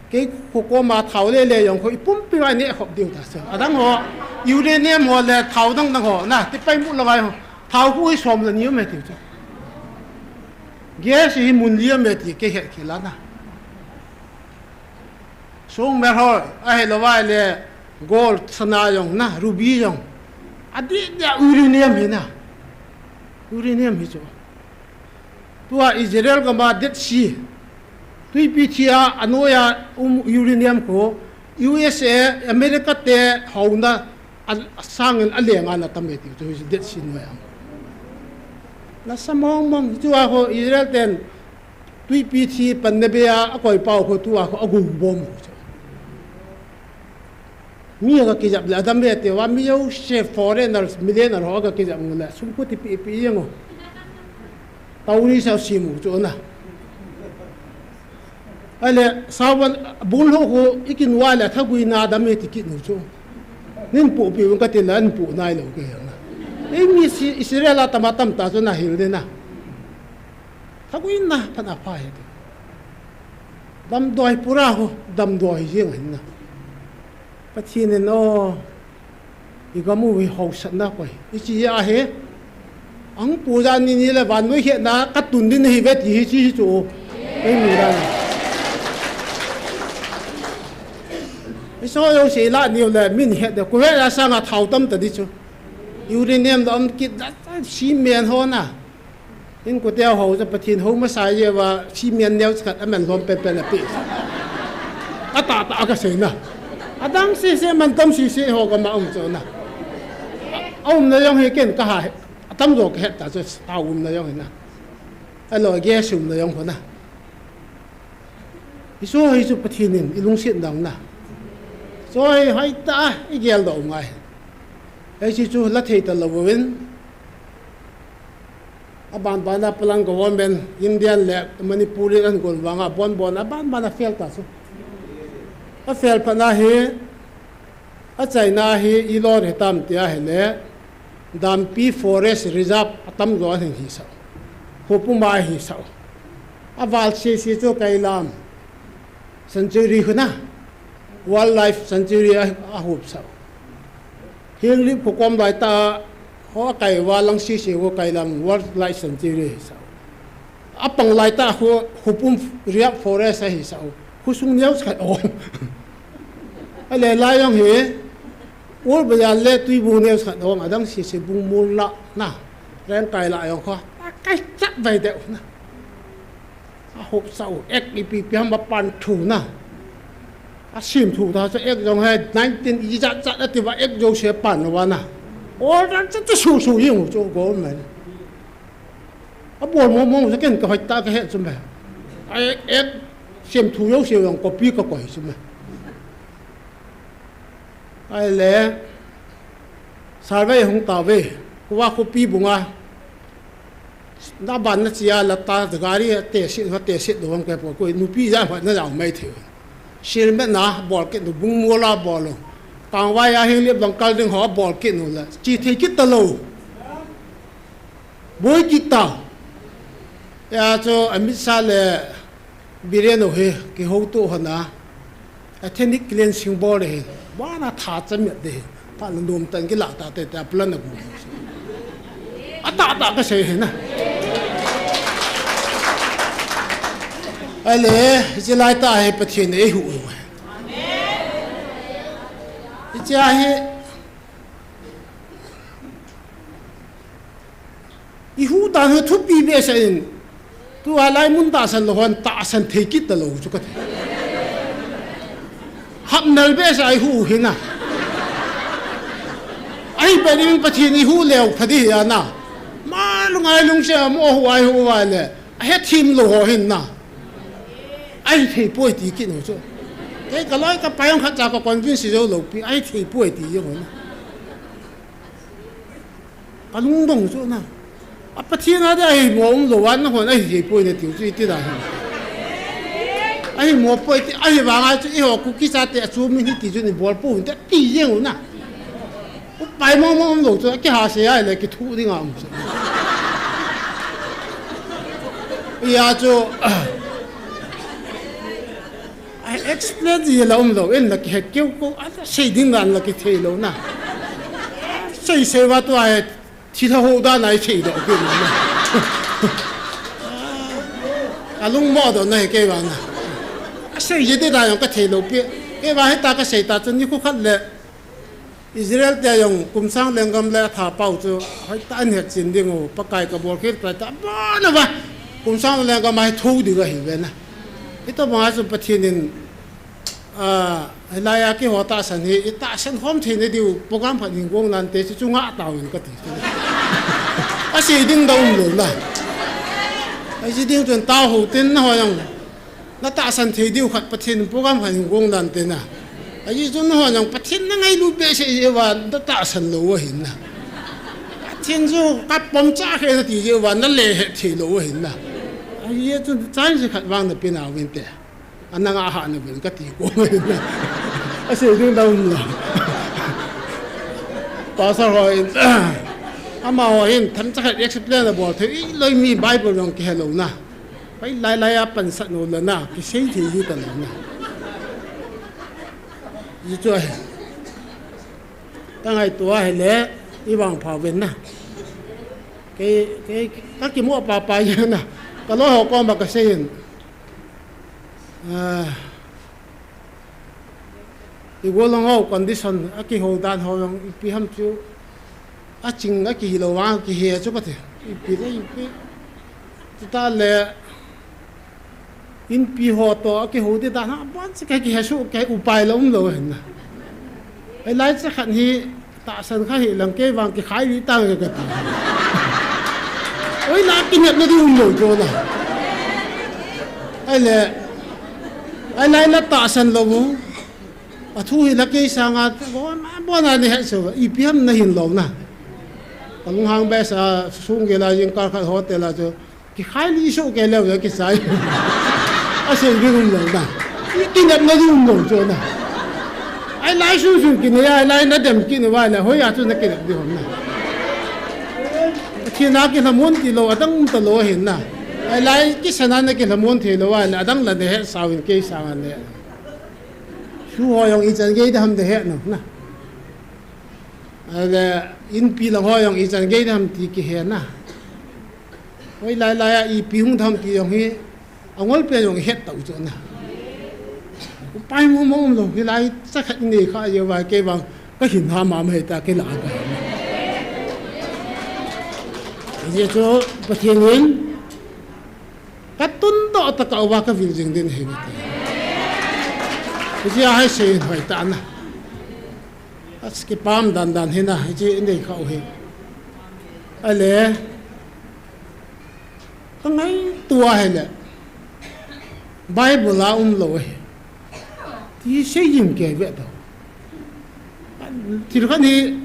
Kei kho koma thao le le jong kho i pumpi uva i neh khop diu ta chu. Adang ho, uranium ho le thao dang dang ho, na, ti pai mu la vai ho. Thao khu hi som le ni um e tiu chu. Gas hi mun li um e ti kei het khel a na. Song mer ho, ahilou vai le gold, sana jong na, ruby jong. Adih dia uranium hi na. Uranium hi chu. Tua Israel gam a Dead Sea. Tuipi thi a, anoi a um uranium khu, U S A, America te haona, a, a sangin a lenga na tam e tiu chu, Dead Sea noi a. Na sa mong mong, tua khu Israel ten, tuipi thi pan na be a, a koi pau khu tua khu a gu bom khu chu. Mi a ka kijap le, adam be te va, mi jouse foreigners, millionaire ho a ka kijap ngu le, sum khu ti pi pi jeng u. Tau ni sa si mu chu na. Ahile, sawan, bun ho khu, i kin uva le, thagui na adam e ti kit nu chu. Nin pu pi un ka ti le, an pu nai lou ke na. Ei mi si, Israel a tam a tam ta chu na hil de na. Thagui na, phan a pha he te. Damdoi pura ho, damdoi jeng hin na. Pathen in o, i gam u hi haosatna koi. I chi a hi, ang pu ja ni ni le vannoi hetna ka tun din hi ve ti hi chi hi chu. Ei mi la. I so yo se la ni le min het de ko he la sanga thao tam ta di chu. Uranium da um kit da si men ho na. In kote ho chu Pathen ho masa jeh uva, cement neo khat aman lom pen pen a pe. Ata ta ka sei na. Adang sese man tam sese ho ka ma um chu na. A um na jong hi ken ka ha, atam jo ka het ta chu, a um na jong hi na. A lo ge sum na jong ho na. I so hi chu Pathen in i lungset dang na. So hi hai ta i gel do ngai. Ei chi chu la thei ta lo vin. A ban ban a palang government, Indian le Manipur in an gol vanga bon bon a ban ban a fail ta chu. A fail phat na hi, a China hi i lo re tam ti a hi le, Dampi Forest Reserve a tam jo an hi sa. Khopum a hi sa. A val se se chu Kailam. Sanctuary khu na, Wildlife Sanctuary a, a hup sa. Henglep kho kom lai ta, ho a kai va lang si si ho Kailam Wildlife Sanctuary hi sa. A pang lai ta ho, Khopum Reserve Forest a hi sa. Khu sung neo sa o. A le lai jong hi, Ul Bayan le Tuibu neo sa o, adang si si bung mul la, na. Reng kai la jong kho. A kai chat vai de na. Ahop sa u, ek ipi ipi ham apan thu na. Asim thu ta chu ek jong he nineteen ijat jat ati va ek jouse pan va na. Order chu chu su su jing u chu government. Abol mo mo chu ken ka hoi ta ka he chu me. Ai ek sim thu jouse jong copy ka koi chu me. Ahile, survey hung tauve, kova khopi bunga, na ban na chia la ta, gari te sit, va te sit do hung ke po, koi nupi ja va na jao mai thei. Sil me na bol kit nu, bung mo la bol lo. Kangvai a hing lip dong kal ding ho bol kit nu la. Chi thei kit ta lo. Boi kit ta. Ya chu Amit Shah le Biren ho hi kihouto hon a, ethnic cleansing bol hi. Bana tha cha miat de hi. Tha la nom tan kila ta te te plan a bu. Ata ta ka sei hi na. Ale, hiche lai ta hi Pathen in eihuh u. Hiche hi ihuh dan hi thupi behseh in, tua lai mun tahsan lou hon tahsan thei kit ta lou chu ka ti. Hapnal behseh a ihuh u hi na. Ahi pen in Pathen ihuh leu pha di hi a na. Ma lungai lungse a mo hu a ihuh u a le. Ahe thim lou ho hin na. Ahi thei poi ti kit u chu. Kei ka loi ka pai jong khat cha ka convince jou lou pi, ahi thei poi ti jong u na. Ka lungdong chu na. A Pathen a dia ahi mo um lou a na hon ahi thei poi na tiu chu iti da hi. Ahi mo poi ti, ahi vang a chu eiho Kuki chate a chu min hi ti chu ni bol pou hin te ti jeng u na. Upai mo mo um lou chu, kiha se ai le kithu ding a um chu. Ia chu, ai explain ji la um lou, in la kihet keu ko, a sei ding dan la kithei lou na. Sei sei va tu ai, thi tha ho dan ai sei do keu na. A lung mo do na hi kei vang na. A sei ji te da jong ka thei lou pi. Kei vang hi ta ka sei ta chu ni khu khat le. Israel te jong kum sang lenggam le atha pau chu, hoi ta an het chin ding u, Pakai ka bol khel pai ta, ba na ba, kum sang lenggam a hi tho ding ahi ve na. Hito bang a chu Pathen in, a, hilai a keiho tahsan hi, i tahsan khom thei na diu, program khat hin gong nan te chu, chu ngah tau in ka ti chu. A sei ding da um lou na. A sei ding chun tao ho tin na ho jong. Na tahsan thei diu khat Pathen in program khat hin gong dan te na. Ahi chu na ho jong Pathen na ngailut behseh jeh uva na tahsan lou u ahin na. Pathen chu ka pom cha khe na ti jeh uva na le het thei lou u ahin na. Ahi chu chance khat vang na pe na uvin te. Ana nga ha na uvin ka ti ko. A sei ding da um lou. Pastor ho in. Amaho hin themcha khat explain a bol thei loi mi Bible jong kihe lou na. Pai lai lai a pansat nu la na, kisei thei ji ta lou na. Ji chu ahi. Ka ngaito a hile, i vangpha uvin na. Kei, kei, ka kimo pa pa ji na. Ka loi ho koma ka sei in. Ah, i gollhang ho condition, a kihou dan ho jong ipi ham chu, a ching a kihilou vang kihe chu kati. Ipi le ipi. Chuta le, inpi ho to a kihou di dan ha, bon si ka kihe su, ka upai lou um lou hin na. Ai lai cha khat hi, tahsan kha hi lang kei vang kikhai li tang ka ti. Oi, na kinepna di um lou chu na. Ai le, ai lai na tahsan lou u. A thu hi la kei sanga, bon, bon a ni het so, ipi ham na hin lou na. Ka lunghang behseh a, sung gel a jingkah khat hotel a chu, kikhai li so ke leu ya kisai. A sei ding um lou na. Kinepna di um lou chu na. Ai lai sun sun kine, ai lai na dem kine vai na, hoi a chu na kinep di hom na. Pathen a kilhamon ti lou, adang um ta lou hin na. Ai lai kisan a na kilhamon thei lou vai na, adang la na het sa uvin kei sanga ne. Su ho jong ichan gei da ham da het no na. Ai le, inpi lang ho jong ichan gei da ham ti kihe na. Hoi lai lai a ipi hung da ham ti jong hi, angol pen jong het tau chu na. Upai mo mo um lou, hilai cha khat i nei kha jeh uva kei vang ka hin ha ma ma hi ta kei la ka. Jeh chu Pathen in Ka tundoh tah a ka uva ka vil jing ding ahi nati. Hiche a hi sei hoi ta na. As kipah dan dan hi na, hiche i nei kha u hi. Ale, ka ngaito a hi le. Bible a um lou hi. Ti sei jing kei ve ta. Thil khat hi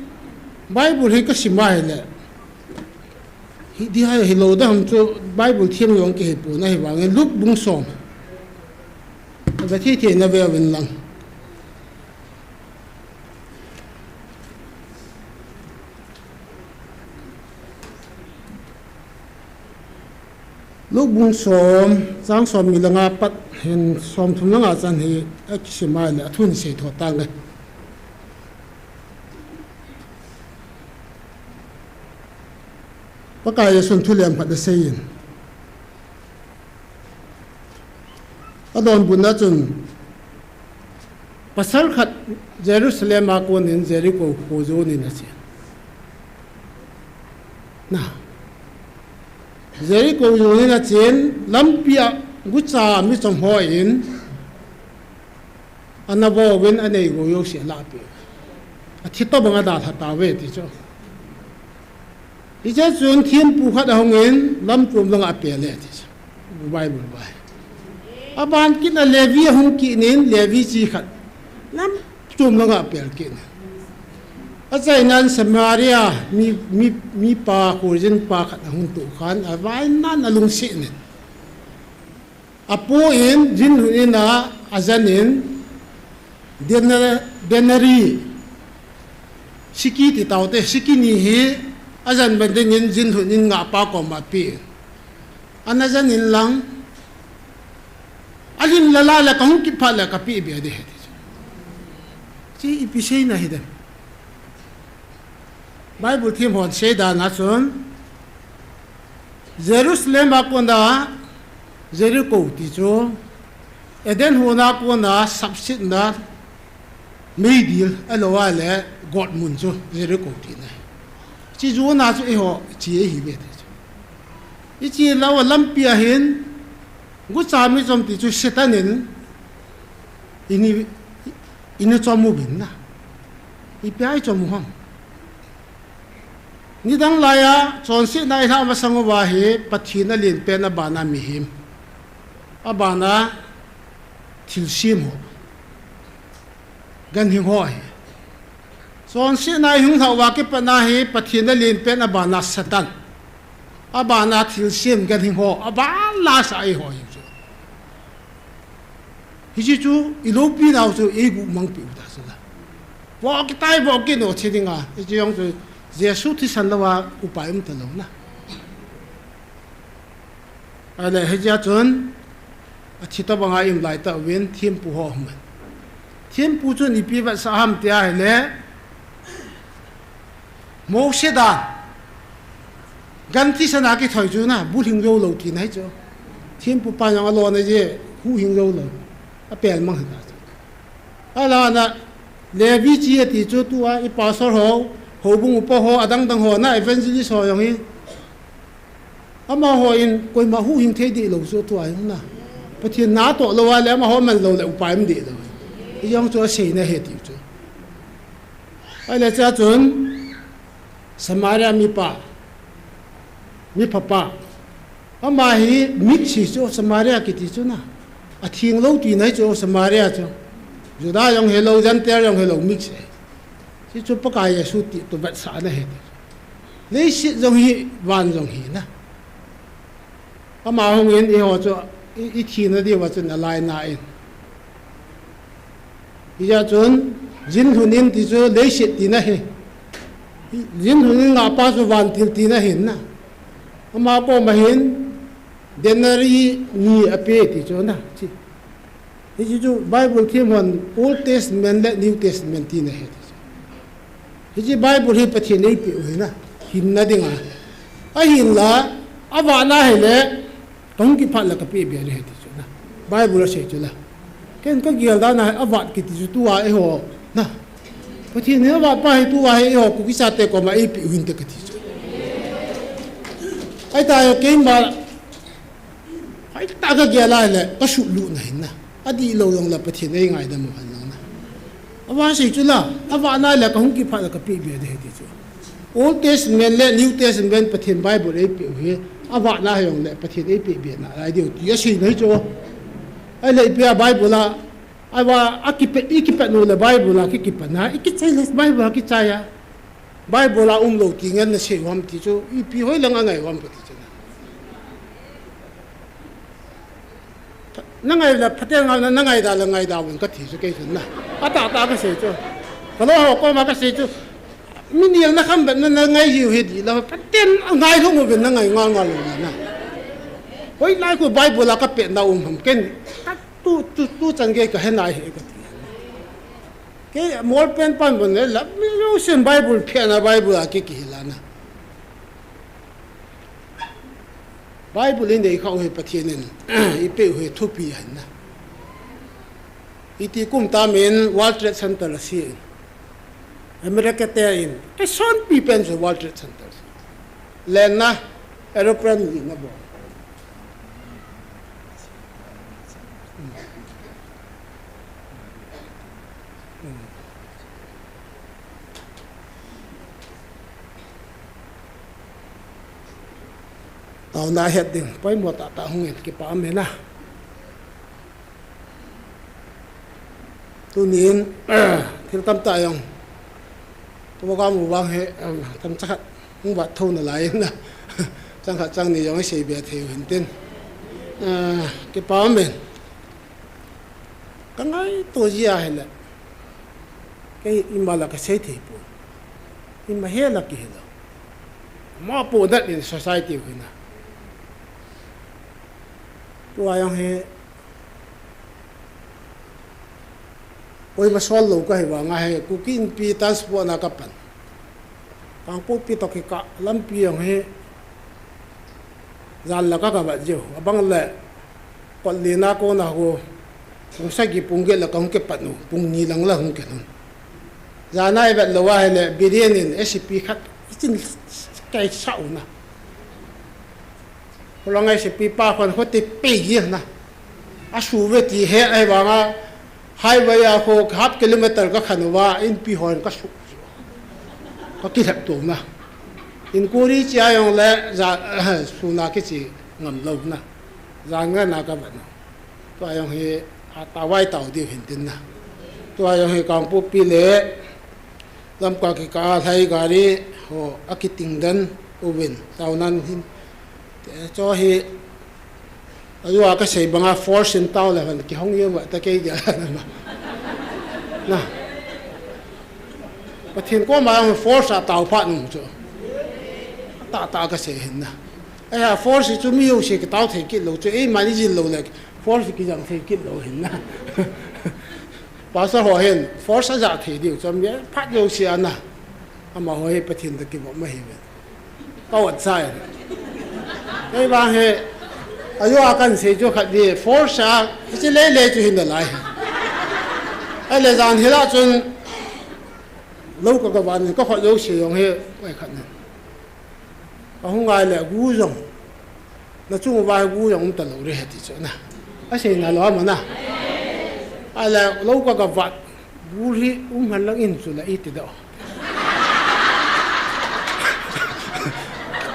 Bible hi ka sim a hi le. Hi di hai hi lou da ham chu Bible thiam jong kei hi pu na hi vang Luke bung som. Ga thi thi na ve vin lang. Luke bung som, chang som ni langa pat hin som thum langa chan hi a kisim a le a thun sei tho tang le. Pakai Jesun thu lem khat asei in. A donbutna chun pasal khat Jerusalem a konin Jericho kho jonin ache. Na. Jericho jonin achen lampi a gucha mi chom hon ana vo uvin anei gou jouse alah peh. Athi tobang a dalha tauve ti chu. Hiche chun thempu khat ahungin lampi chom langa apel e ti chu. Bible vai. Aban kit a Levi ahung kit in Levi chi khat lampi chom langa apel kit in. Achainan Samaria mi, mi, mipa kholjin pa khat ahung toh khan avainan alungset in. Apoh in, jinlhun in a, ajan in, dena-, denari, siki ti taute, siki ni hi, ajan ban dingin, jinlhun in ngahpa koma ape. Ana jan in lang, alhin lala le kahung kiphat le kapeh be ding ahi ti chu. Chi ipi seina hi dem. Bible thiem hon sei dan a chun, Jerusalem a kona Jericho ti chu, Eden hon a kona sapsetna meidil ahilou le gotmun chu Jericho tina ahi. Chi jona chu eiho che ahi ve ti chu. Iche lou a lampi a hin, gucha mi chom ti chu Satan in, ini, ini chom uvin na. Ipi a ichom u ham. Nidang laiya, chonsetna ilhah masang uva hi, Pathen alen pen abana mihem. Abana thilsem ho. Ganhing ho hi. Chonsetna ihung lhah uva kipatna hi, Pathen alen pen abana Satan. Abana thilsem ganhing ho. Aban lasa eiho hi chu. Hiche chu, iloupina u chu, eigu mangpeh u ta chu la. Vo kitai, vo kino che dinga. Hiche jong chu, Jesu thisan louva, upai um talou na. Ahile, hichea chun, athi tobanga aum lai tauvin, thempu ho aum in. Thempu chun ipi vetsah ham tia ahile, Mose dan. Gan thisan a kithoi chu na, bulhing jou lou tina ahi chu. Thempu pa jong alona jeh, huhhing jou lou. Apel mang hita chu. Ahinla, Levi chi ati chu tua, i pastor ho, houbung upa ho, adang dang ho na, evangelist ho jong hi. Amaho in, koima huhhing thei deh lou chu tua hi na. Pathen natoh louva le, amaho man lou le, upai um deh lou. Hijong chu aseina ahi tiu chu. Ahile chea chun, Samaria mipa, miphapa. Ama hi mix hi chu Samaria kiti chu na. Atheng lou tina hi chu Samaria chu. Juda jong hilou, Gentile jong hilou, mix hi. Hichu Pakai Jesu ti tu vetsahna ahi ti. Leiset jong hi, van jong hi na. Ama hung in eiho chu, i, i thina diuva chun alainat in. Hijeh chun, jinlhun in ti chu leiset tina ahi. Jinlhun in ngahpa chu vantil tina ahi na. Ama koma hin, denari ni ape ti chu na. Chi. Hiche chu Bible thiem hon Old Testament le New Testament tina ahi. Hiche Bible hi Pathen in eipeh u ahi na, hinna dinga. Ahinla, avat na ahile, kahung kiphat le kapeh be ding ahi ti chu na. Bible asei chu la. Ken kagel dan a hi avat kiti chu tua eiho na. Pathen in avat pa hi tua hi eiho Kuki chate koma eipeh u hinte kati chu. Ahita keima, Tah kagel a le, kasuhlut na hin na. Adihlou jong le Pathen in eingaidam u hen lang na. Avahsei chu la, avahna le kahung kiphat le kapeh be ding ahi ti chu. Old Testament le New Testament Pathen Bible eipeh u hi, avahna jong le Pathen eipeh be nalai diu ti asei na hi chu. Ahile ipi a Bible a, ava, akipet, ikipet u le Bible a ki, kipatna, ikichai le Bible a kichai a. Bible a umlou ti ngen nasei u ham ti chu, ipi hoilang angai u ham kati chu na. Nangai le phaten ngai, na, nangai da le ngai da un kati chu kei chun na. Atahtah kasei chu. Kaloi ho koma kasei chu. Mi nilna kham bep na, nangai jiu hi dih la, phaten angai lhung uvin nangai ngal ngal u na. Hoilai khu Bible a kapetna um ham ken. Ka tu, tu, tu chan gei kahe nai hi kati. Kei molpen pan bon le la, mi jousen Bible phet na Bible a ki, kihil a na. Bible inei khah u hi Pathen in eipeh u hi thupi ahin na. Iti kum tam in World Trade Center asei in. America te in, eisonpi pen chu World Trade Center. Len na, aeroplane len na bol. Taona het ding, poimo tahtah hung in, kipa um e na. Tunin, thil tamtah jong, program u vang hi, um, chang khat hung vat tho nalai in na. Chang khat chang ni jong isei be thei u hin tin. Ah, kipa um e. Kangaito ji ahile. Kei ima la kasei thei pon. Ima he la kihe lou. Mopohna in society u hi na. Tua jong hi, koima sol lou kahi vang a hi, Kuki Inpi transport na kapan. Kangpokpi toh kikah lampi jong hi, jan la ka, kavet jiu. Abang le, kot lina kona ho, pung sagi pung get la kahung kipat u, pung ni lang la hung kilhun. Jan a ivet lou ahile, Biren in S P khat, ichin kaisah u na. Kholangei S P pa khun hoti pei hi na. Asu ve ti he ahi vang a, highway a khu half kilometer kakhen uva, Inpi hon kasu. Kakilhep to na. Inquiry che a jong le, ja, suna kiche ngam lou na. Jan nga na kavet na. Tua jong hi, atah vai tao diu hin tin na. Tua jong hi Kangpokpi le, Lamka kikah a lhai gari ho akiting den uvin, taonan hin. Te, chu hi, ajou a kasei banga force in tao le hen, kihong jeng uva ta kei dia na. Na. Pathen koma jong force a tao phat nung chu. Tahtah kasei hin na. Ahi a force chu mi jouse kitao thei kit lou chu, eima ijil lou le force kijang thei kit lou hin na. Pastor ho hin force aja thei diu chu, mi phat jouse a na. Amaho hi Pathen toh kivop ma hi ve. Ka ot sai. Kei vang hi, ajou a kahin sei chu khat di, force a, hiche lei lei chu hin nalai. Ahile jan hila chun, lou ka, kavat in, kakhut jouse jong hi, ai khat na. Kahung ngai le gu jong. Nachung uva hi gu jong um talou ding ahi ti chu na. Asei nalou ham na. Ahile lou ka, kavat. Gu hi um hen lang in chu la iti doh.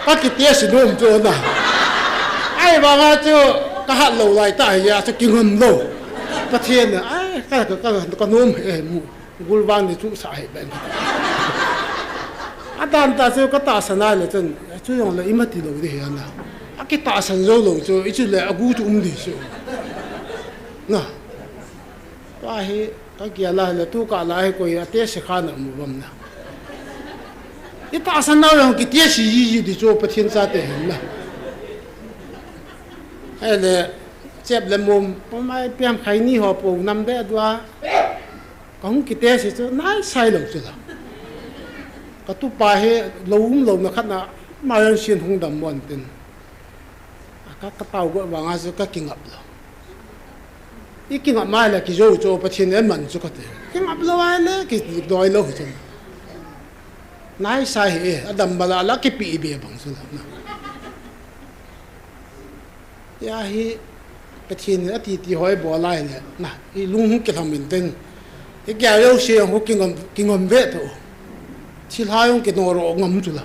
Ka kitest nom chu na. Ahivanga chu kahat lou lai tah hi a chu kingam lou. Pathen in, ai, ka, ka, ka, kanom e mu. Gul vang ni chu sa hi ben. Adan tah chu katahsan a le chun, chu jong le ima tilou ding ahi na. Akitahsan jou lou chu, hichu le agu chu um ding chu. Na. Tua hi, kagel a le tu kah la hi koi a test kha na um uvam na. Itahsan nau jong kitest ji ji ding chu Pathen chate hin na. Ahile, chep le mum, pom ai piam khai ni ho po nam de dua. Kahung kitest chu, naisai lou chu la. Katupa hi, lou umlouna khat na, ma jong sin hung dam mon tin. Ka, katao got vang a chu kakingap lou. Ikingap ma le kijou chu Pathen in aman chu kati. Kingap lou ahile, kidoi lou chu. Naisai hi e, adam bala la kipe be bang chu la. Tia hi, Pathen in ati ti ho ibol lai le, na, ilung hung kilham intin. Igel jouse jong kingam, kingam ve to. Thilha jong kinoro ngam chu la.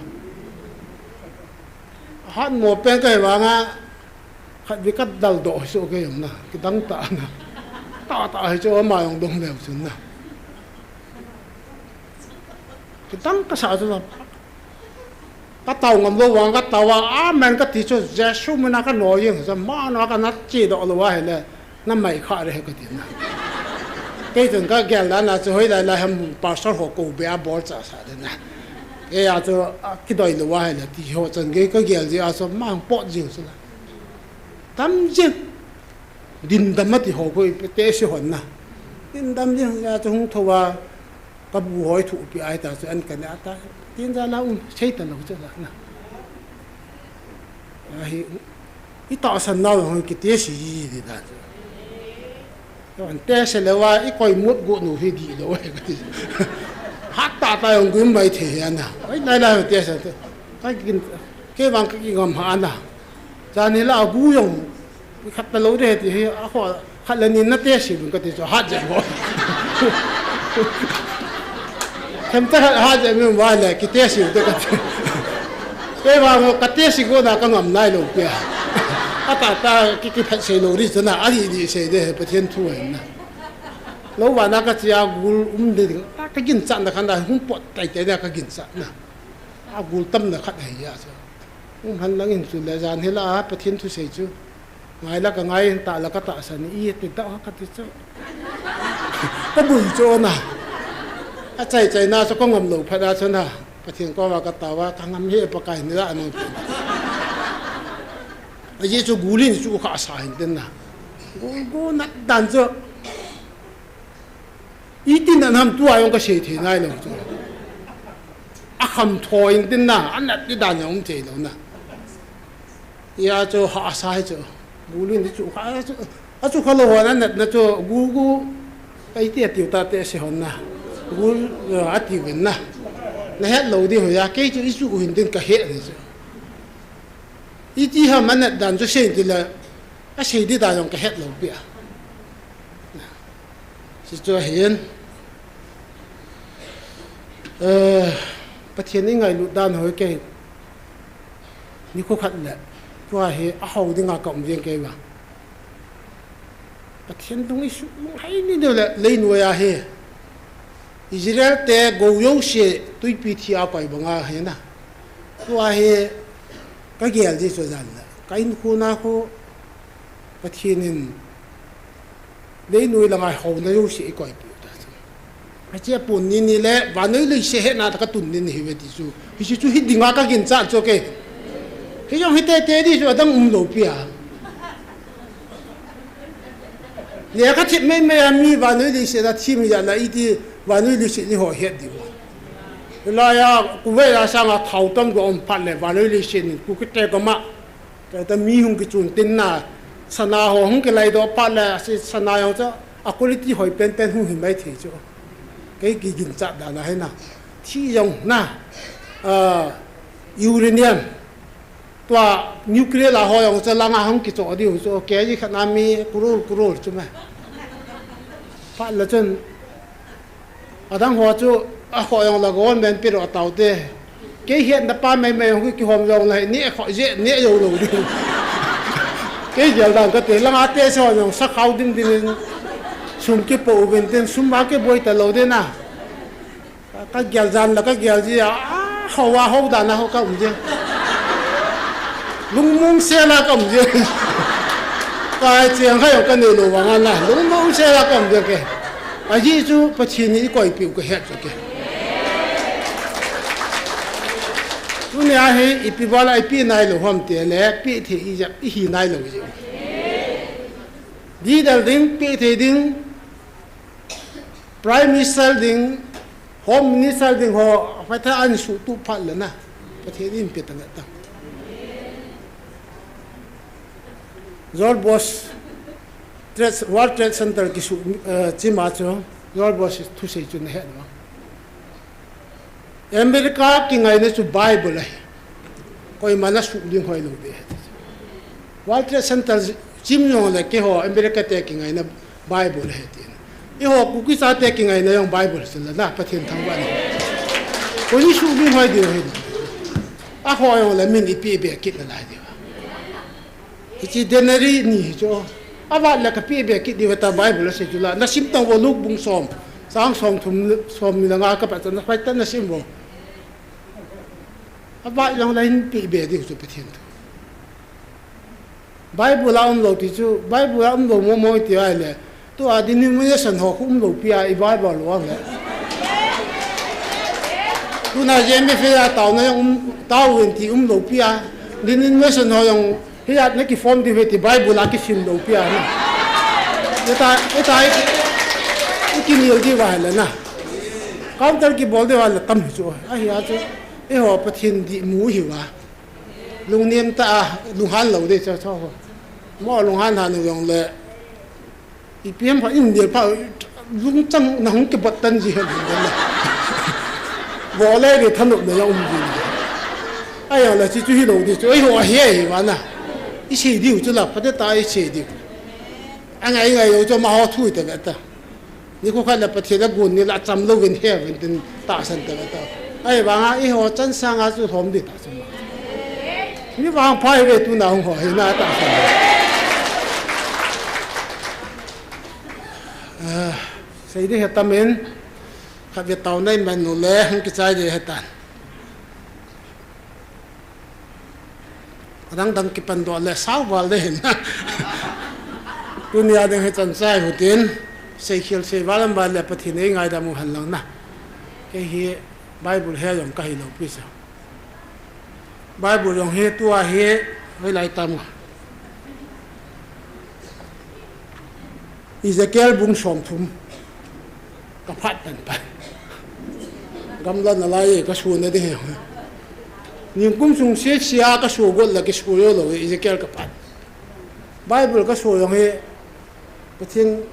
Hat mo pen kahi vanga, khatvei kadal doh hi chu kei jong na, kidang tah na. Tah tah hi chu ama jong dong leu chun na. Kidang kasa chu la. Katao ngam lou vang katao a, amen kati chu, Jesu mina kano jeng, chu mana kana chedoh lou ahile, namai kha re kati na. Kei chun kagel dan a chu hoilai lai ham pastor ho kou be a bol cha sa de na. Kei a chu, a, kidoi lou ahile, ti ho chan gei kagel jeh a chu, mang pot jeng chu la. Tam jeng. Din dam ati ho ko i pe te se hon na. Din dam jeng a chu hung thou a, kabu hoi thu pi ai ta chu an kane ata. Tin ja la um, sei ta lou chu la na. Ahi, itahsan nau hoi kiti si ji di ta chu. An te se le va, ikoi mut gu nu hi di lou, kati. Hat tah tah jong gu mai thei hi ana. Oi, lai lai te se te. Kagin, kei vang kagin ngam ha ana. Jan hi la gu jong, khat ta lou de ti hi, a ho, khat le ni na te si bun kati chu, hat jeng ho. Them ta hat jeng mi va le, kite si te kati. Kei vang kate si go na kangam nai lou pia. Ata ta ki, kiphat sei lou ri chu na, ali di sei de, Pathen thu ahi na. Lou va na kache a gul um de, kaginchat na khan da, hung pot tai tai da kaginchat na. A gul tam na khat ahi a chu. Um han lang in chu le jan hi la a, Pathen thu sei chu. Ngai la kangai, tah la katahsan, iti da kati chu. Kabui chu na. Achai chai na chu kangam lou phat a chu na. Pathen koma katao a, kangam hi Pakai ni la nang. Ajeh chu gul in chu kha sa hin tin na. Gul, gul nat dan chu. Iti nat ham tua jong kasei thei nai lou chu. Akham tho in tin na, anat ti dan jong um thei lou na. Hia chu ha sa hi chu. Gul in chu kha chu. Achu kha lou hon anat na chu gu gu. Iti atiu ta te se hon na. Gul, eh, ati ven na. Na het lou di ho ya, kei chu ichu hin tin kahe ni chu. Iti ham anat dan chu sei ti la. Asei di dan jong kahet lou pia. Hichu ahin, eh, Pathen ingailut dan hoi kei, nikho khat le, tua hi ahao dinga kaum jeng kei va. Pathen dung isu, hai ni deu le, leinoi a hi. Israel te gou jouse, tuipi thi a koi banga hi na. Tua hi, kagel ji chu jan le. Ka in khu na khu, Pathen in, leinoi langa houna jouse eikoipi u ta chu. Hiche pon ni ni le, vannoi leiset hetna tah katun ni ni hi ve ti chu. Hiche chu hi dinga kaginchat chu kei. Hijong hi tete di chu adang um lou pia. Lekha thip mei mei a mi vannoi leiset a thi mi ja la iti vannoi leiset ni ho het di u. Hilai a, Kuwait a sanga thao tam go um phat le vannoi leiset ni ku kite koma. Kei ta mi hung kichun tin na, sana ho hung kilai doh phat le, si sana jong chu, a quality hoi pen pen hung hi mai thei chu. Kei kiginchat dan ahi na. Thi jong na, ah, uranium. Tua nuclear la ho jong chu langa hung kichoh diu chu. Kei khat na mi crore crore chu me. Phat le chun, Adang ho chu, a ho jong la government pe ro tau te. Kei hian da pa mai mai hung kihom jong la, ni kho je, ni jo lo di. Kei gel dan kate, langa te se ho jong sa khau ding ding in. Sum kipo uvin tin, sum va kiboi ta lo de na. Ka gel jan la, ka gel ji a, a, ho va ho dan a ho ka um je. Lungmong se la ka um je. Ka chiang kha jong ka nei lo vang a na, lungmong se la ka um je ke. Ajeh chu Pathen in eikoipiu kahet chu ke. Tunia hi ipi vala ipi nailou ham tile, pe thei ijat ihi nailou jeh. Leader ding, pe thei ding, Prime Minister ding, Home Minister ding ho, Pathen in suhtup phat le na. Pathen in pe ta le ta. George Bush, Trade, World Trade Center kisu, eh, chima chu, George Bush thusei chu nahet uvam. America kingaina chu Bible ahi. Koima na suh ding hoi lou ding ahi. World Trade Center Chim jongle keiho America te kingaina Bible ahi tin. Eiho Kuki chate kingaina jong Bible ahi tin la na, Pathen thangvah in. Koi ni suhmil hoi diu ahi. Aho jongle min ipeh be kit nalai diu. Hiche denari ni hi chu. Avat le kapeh be kit diu ahitai Bible asei chu la. Nasim tang vo Luke bung som. Chang som thum, som ni le nga kapatna, hoitah in nasim vo. Avat jongle hin peh be diu chu Pathen thu. Bible a umlou ti chu, Bible a umlou momo iti ahile. Tua denomination ho khu umlou pi a i Bible lou ahile. Tuna J M F A a taona jong um, taovin ti umlou pi a. Denomination ho jong hia na kiform diu ahi ti Bible a kisim lou pi a na. Ita, ita i, i kinel diu ahile na. Counter kibol diu ahile tam hi chu. Ahia chu. Eiho Pathen dihmu hiuva. Lungnem tah a, lunghan lou ding chu, chu. Mo lunghan han u jongle. Ipi ham pha in dil pha, lungchang na hung kibot tan ji hen hen le. Vo le ni thanop na jong um ji. Ahi jongle, hichu hilou ding chu, eiho ahi ahi vana. Isei diu chu la, phatah a isei diu. Angai ngai lou chu amaho thu ite ve ta. Nikho khat le Pathen agon ni la cham louvin he uvin tin tahsan ta ta. Ahivanga eiho chan sanga chu lhom ding tah chu. Mi vangpha hi ve tuna hung ho hi na tahsan. Ah, sei ding hi tam in, khat ve taona iman u le, hung kichai ding hi tan. Adang dang kipan doh le sao val ding hin. Tunia ding hi chan chai hitin, seikhel seival um val le Pathen in eingaidam u hen lang na. Kei hi Bible he jong kahi lou pi sa. Bible jong hi tua hi, hoilai tam. Ezekiel bung som thum. Ka phat pan pan. Gamla nalai e, ka suna ding hi. Nikum sung se sia ka su got la kisu lou lou e, Ezekiel ka phat. Bible ka su jong hi, Pathen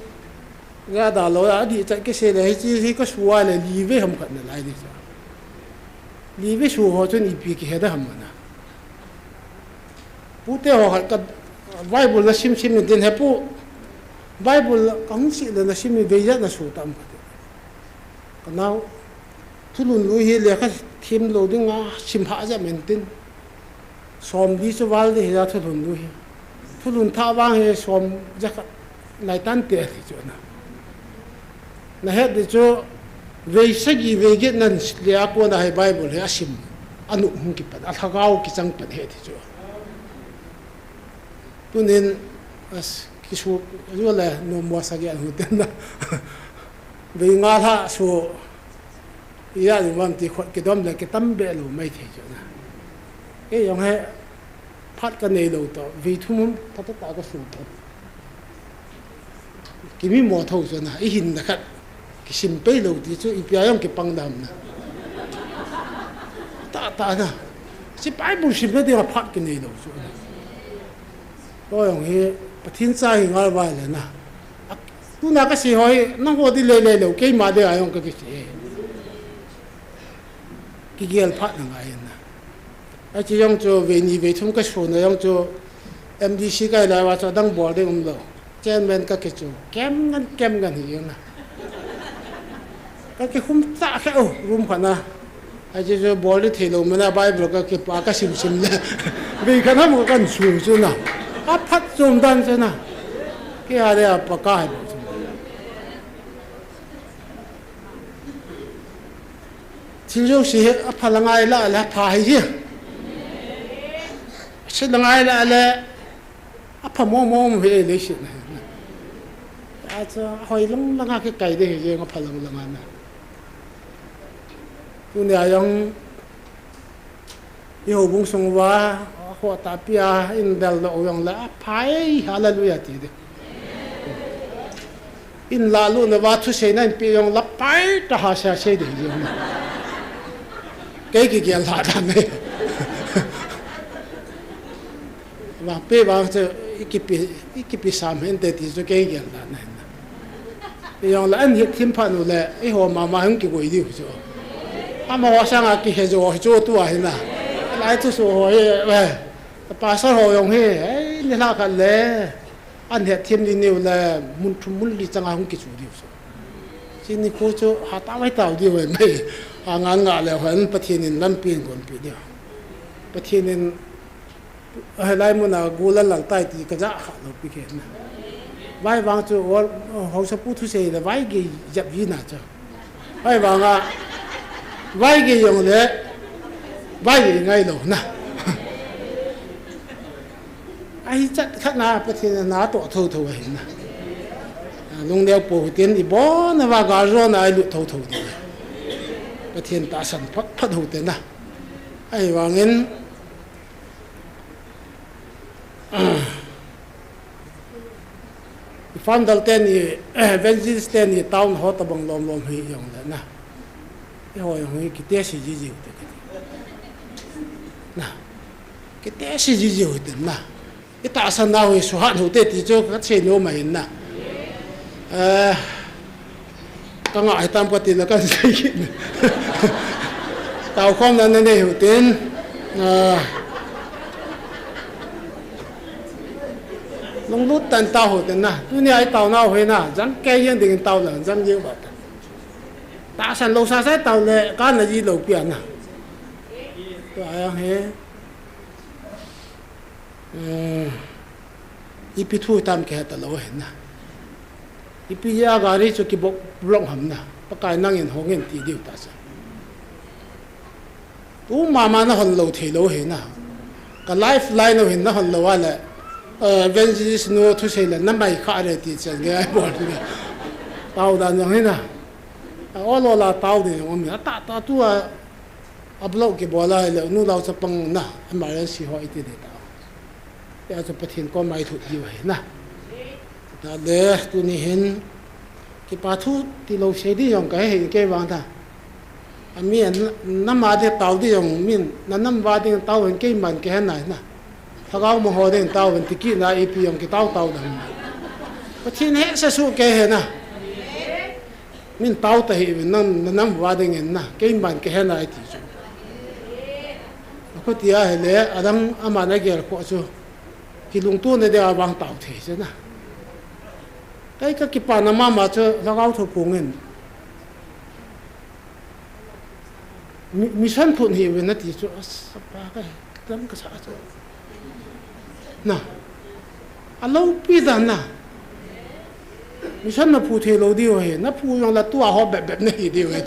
ga da lou a, adih chat kisei le, hiche hi ka su a le, li vei ham khat nalai ding sa. Li vei su ho chun ipi kihe da ham na. Pute ho khat ka Bible na sim sim in tin he pu. Bible ka hung sim le na sim in vei jat na su tam ka ti. Ka nao thulhun lui hi lekha them lou ding a sim ha jat men tin. Som li chu val ding hi ja thulhun lui hi. Thulhun thah vang hi som ja khat nai tan te ti chu na. Na het ding chu, vei sagi, vei get nan le a kona hi Bible hi a sim, a nuh hung kipan, a lhagao kichang pan he ti chu. Tunin, as, kisu, ju le, no mo sagi an hu ten na. Vei nga lha su, iya ju vam ti khot kidom le kitam be lo mai thei chu na. Kei jong he, phat ka nei lou to, vei thum hum, ta ta ta ka su to. Kimi mo tho chu na, i hin na khat. Kisim pei lou ti chu, ipi a jong kipang dam na. Ta, ta na. Hiche Bible sim na ding a phat kinei lou chu na. Ko jong hi, Pathen cha hi ngal vai le na. A, tuna ka sei ho hi, nangho ding le le lou, keima ding a jong ka kisei. Kigel phat na ngai na. Ahi chu jong chu vei ni vei thum ka suna jong chu M D C ka hi lai uva chu adang bol ding um lou. Chairman ka kichu. Kem ngan, kem ngan hi jong na. Ka kihum cha khe u room khat na. Ahi chu chu bol ding thei lou mana Bible ka kipa ka sim sim le. Vei khat ham ka kan su chu na. A phat chom dan chu na. Kei a le a pa ka hi chu. Thil jouse hi apha la ngai la le apha hi ji. Se la ngai la le apha mo mo mo hi le si na. A cha hoi lang lang a kikai ding hi ji apha lang lang a na. Tunia jong I houbung sung uva, ho ta pia, in bel doh u jong le, a phai, hallelujah ti ding. In la lu na va thusei na in pi jong la pai ta ha sa sei ding jong. Kei kigel lha dan e. Vangpe vang chu i kipi, i kipi sam hen te ti chu kei gel dan e. Ijong le an het thim phat u le, eiho mama hung kigoi diu chu. Amaho sanga kihe jo hi chu tua hi na. Lai thusoh ho hi, eh, pastor ho jong hi, eh, nilhah khat le. An het thim li neu le mun thum mun li changa hung kichu diu chu. Chini khu chu ha ta vai tau diu ve mai. Ha ngan nga le hon Pathen in lampi in gonpi diu. Pathen in, eh, lai mun a gul a lal tai ti ka ja kha lo pi ke na. Vai vang chu ol, eh, hausa pu thu sei le vai ge jap ji na chu. Vai vang a vai ge jong le vai ge ngai lo na. Ahi chat khat na Pathen in na to tho tho ahi na. Lungneo po hu tin i bon a va ga ro na i lut tho tho di. Pathen tahsan phat phat hu te na. Ahi vangin, i founder te ni, evangelist te ni town ho tabang lom lom hi jong le na. I ho jong hi kite si ji ji hu te kiti. Na. Kite si ji ji hu te na. I tahsan nau hi suhat hu te ti chu ka sei nom ahin na. Eh, ka ngah hitam ka ti le kan sei kit. Tao khom na na nei hu tin. Eh, lunglut tan tao hu tin na. Tunia i tao nau hi na. Jang kei yen ding tao la, jang yen ba ta. Tahsan lo sa sa tao le, ka na ji lo pia na. Tua yang he. Eh, ipi thu tam ke ta lo he na. Ipi ya gari chu ki bok blok ham na. Pakai nang in hong in ti diu ta sa. Tu mama na hon lo thei lo he na. Ka lifeline no hin na hon lo a le. Eh, evangelist no thu sei le na mai kha re ti chen ge ai bol le. Tao dan jong he na. A ol ol a tao de jong mi. A ta ta tu a, a blok ki bol a le nu lau chapang na. Emergency ho i ti de ta. Tia chu Pathen koma i thut diu ahi na. Tua le tuni hin kipa thu ti lo sei di jong ka he hin kei vang ta. A mi a na, nam a ding tao di jong min, na nam va ding tao hin kei man ke he nai na. Lhagao mang ho ding tao hin ti kit na ipi jong ki tao tao dang. Pathen he sa su ke he na. Min tao ta hi vin nam, na nam va ding in na, kei man ke he nai ti chu. A khuti a he le, a dang ama na gel kho chu. Ki lungtu na de a vang tao thei se na. Kei ka kipa na mama chu Lhagao thu phung in. Mi, mission phun hi vin na ti chu, a sa pa ka he, tam ka sa chu. Na. A lo pi dan na. Mission na phu thei lo diu he, na phu jong la tua ho bep bep na hi diu he.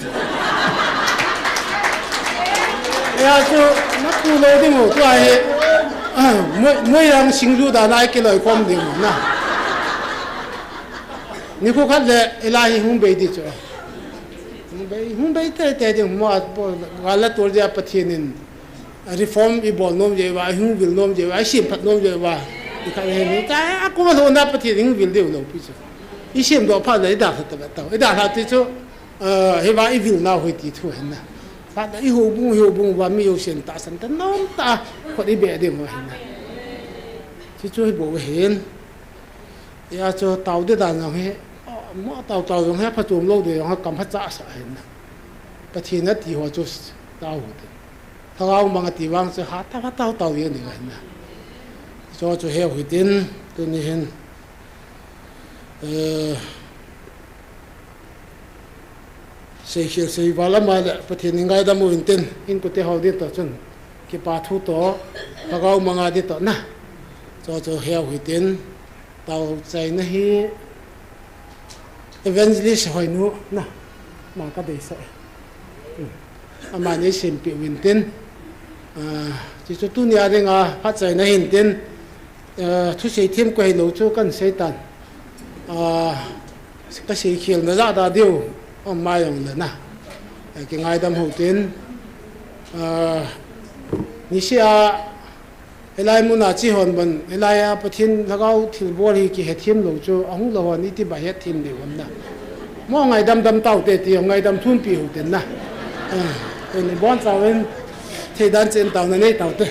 Ya chu, na phu lo ding ho, tua he. Ah, moi, moi yang sing ju da na ki loi khom ding ho, na. Ni khu khat le, i la hi hung bei di chu. Hung bei, hung bei te te ding mo a, po, ga la tur dia Pathen in. Reform i bol nom jeh uva, i hung vil nom jeh uva, i sem phat nom jeh uva. I khat he ni, ta, a kum a lhona Pathen i hung vil diu lo pi chu. I sem doh phat le i dalha ta ta. I dalha ti chu, eh, hi va i vil nau hoi ti thu hen na. Phat le i houbung, i houbung uva mi jousen tahsan ta nom ta, khut i beh diu hen na. Ti chu hi bou hin. Ya chu tao di dan jong hi, mo tao tao jong hi, phachom lo di jong hi, kam pha cha sa hen na. Pathen a ti ho chu tao ho te. Lhagao mang a ti vang chu ha ta, ha tao tao yen ding ahi na. Chu chu heu hi tin, tuni hin, eh, sei khel sei val ama le Pathen in ngaidam u hin tin, in kute ho din to chun, kipa thu to, Lhagao mang a din to na. Chu chu heu hi tin, tao chaina hi, Evangelist Hoinu, na, ma ka deisah. Hmm. Amani simpi uvin tin. Ah, ti chu tunia dinga phat chaina hin tin. Ah, thusei thim ko hei lo chu kan sei tan. Ah, ka sei khel na ja da diu. Ama jong le na. Eh, ki ngaidam ho tin. Ah, nisia Hilai muna chi hon ban, hilai a Pathen Lhagao thilbol hi kihethem lou chu, ahung lou hon iti ba hethem ding ham na. Mo ngaidam dam tau te ti, ngaidam thum pi hou ten na. Ah, koi ni bon chauvin, thei dan chen tau na nei tau te.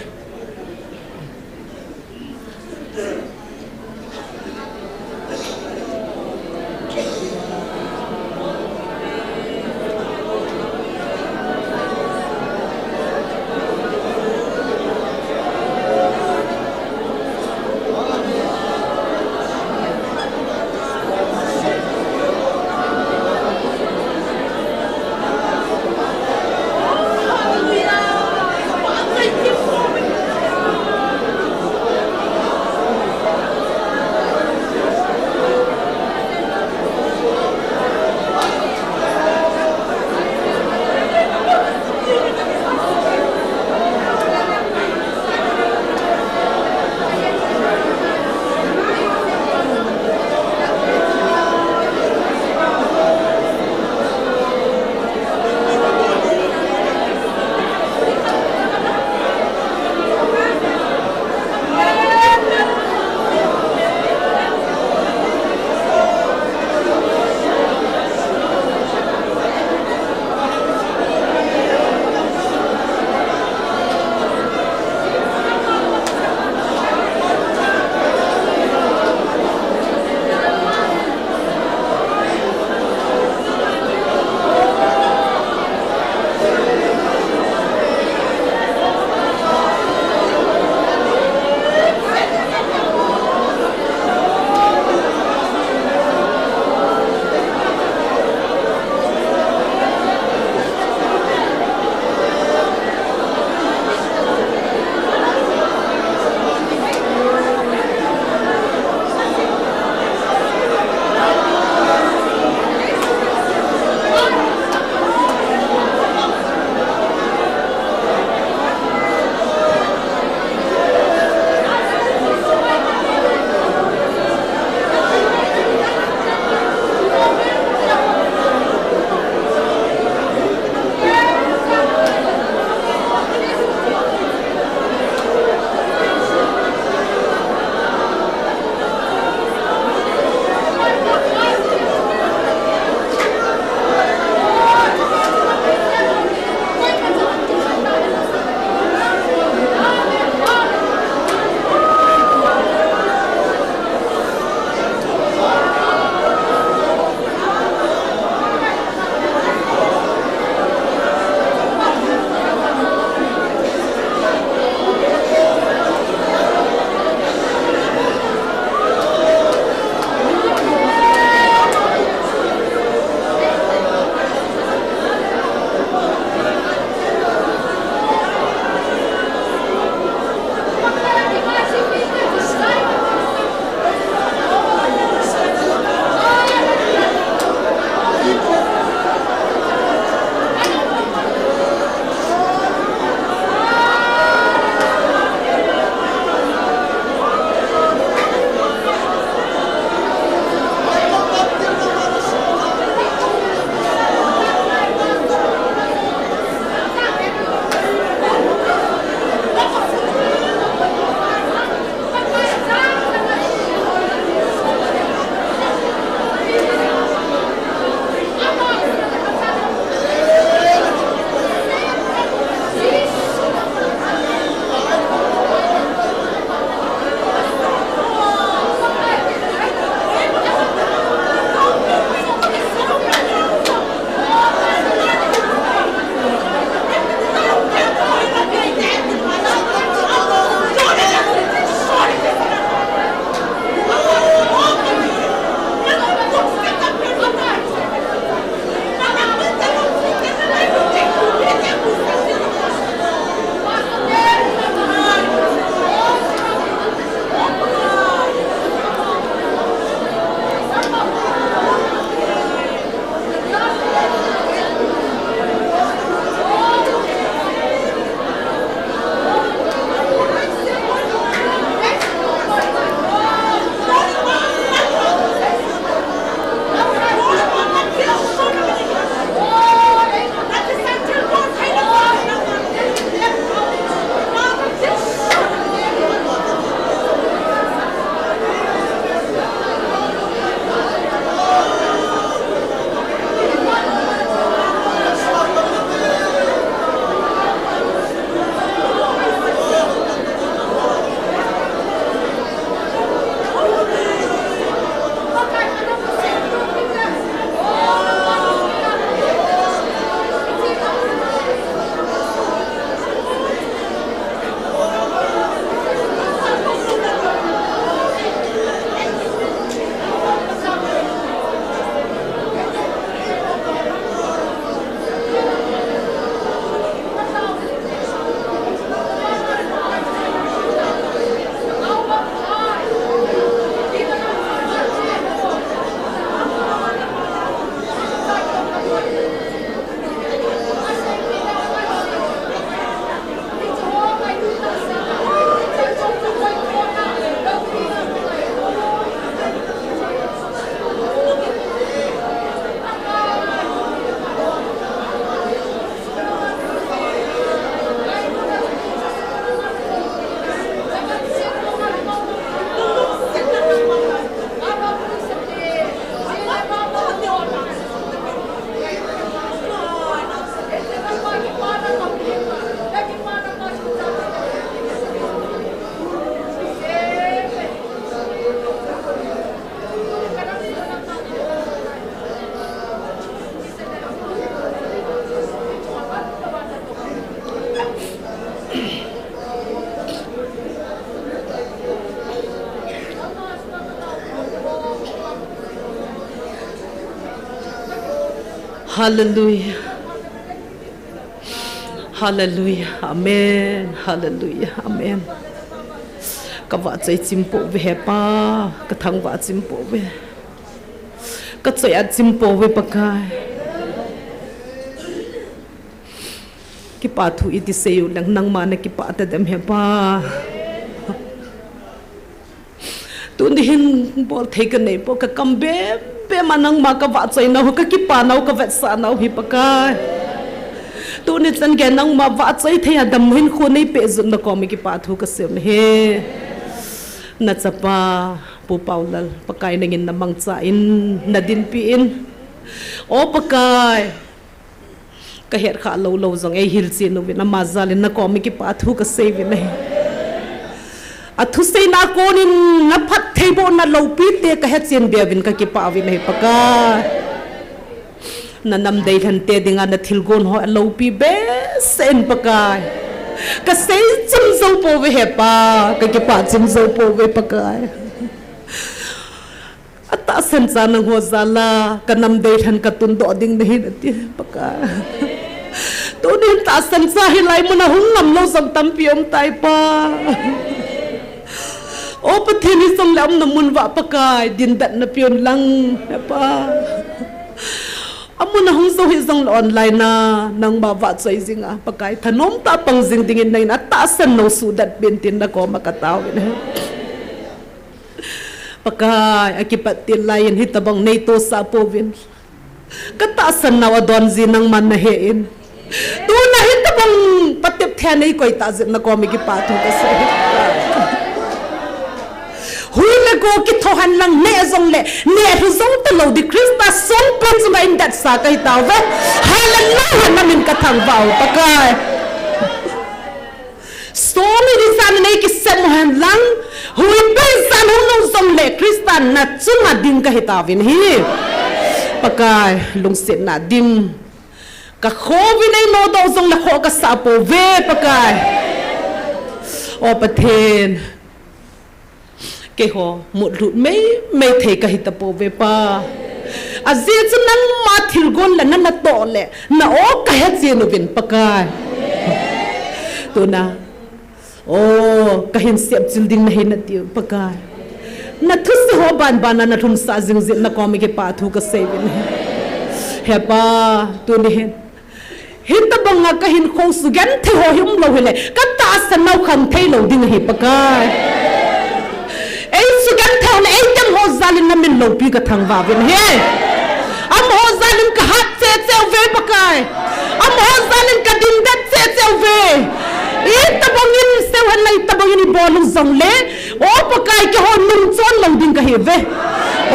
Hallelujah. Hallelujah. Amen. Hallelujah. Amen. Ka vahchoi chim pouve he Pa. Ka thangvah chim pouve. Ka choi-at chim pouve Pakai. Kipa thu iti sei u leng nangma na kipah tadem he Pa. Tuni hin bol thei ka nei poi, ka kam bem bem a nangma ka vahchoi nau, ka kipa nau, ka vetsah nau hi Pakai. Tuni chan gei nangma vahchoi thei a dam hin khu nei peh jun na kom kipa thu ka sei u ahi. Na chapa, Pu Paulal, Pakai nangin na mangcha in, na dinpi in. O Pakai. Ka het kha lou lou jong ei hilchen uvin ama jal in na kom kipa thu ka sei uvin ahi. A thuseina kon in na phattheibohna loupi te ka hechen be uvin ka kipah uvin ahi Pakai. Na nam deilhen te dinga na thilgon ho loupi behseh in Pakai. Ka sei chim jou pouve he Pa, ka kipah chim jou pouve Pakai. A tahsan cha nangho jal a, ka nam deilhen ka tundoh ding nahi nati, Pakai. Tuni hin tahsan cha hilai mun a hung ngam lou jong tampi um tai Pa. O Pathen, hijongle umna mun uva Pakai, dindatna peuvin lang, he Pa. Amun a hung jou hijongle online a, nangma vahchoi jing a, Pakai, thanom tah a pang jing dingin nangin a tahsan nau suhdat peh in tin na kom a ka tao uvin ahi. Pakai, a kipat til lai in hitabang nei tohsah pouvin. Ka tahsan nau adon ji nangman na he in. Tuna hitabang patep thei a nei koi tah jeh in na kom kipa thu ka sei. Hui le go kitho hen lang neh jongle, neh lhu jou talou ding Christa songpi chunga in datsa ka hi tauve. Hallelujah, na min ka thangvah u Pakai. Song hi ijat in nei kisem u hen lang, hui pen ijat hung lou jongle Christa na chunga ding ka hi tauvin ahi. Pakai, lungsetna dim. Ka khovin ei nodoh jongle khoh ka sah pouve Pakai. O Pathen. Keiho, mut lut mei mei thei ka hi tapouve Pa. Ajeh chu nangma thilgon le na natoh le, na o ka hechen uvin Pakai. Tuna, o, ka hin sepchil ding nahi nati u Pakai. Na thuse ho ban ban a na lhunsah jing jeh in na kom kipa thu ka sei uvin ahi. He Pa, tuni hin. Hitabang a ka hinkho sugenthei ho hi umlou hile, ka tahsan nau kham thei lou ding ahi Pakai. Ei sugenthei ho le ei dem ho jal in na min loupi ka thangvah uvin ahi. Amaho jal in ka hat cheh cheh uve Pakai. Amaho jal in ka dindet cheh cheh uve. Itabang in sei u hen lang, itabang in i bol u jongle, o Pakai, keiho nungchon lou ding ka hi uve.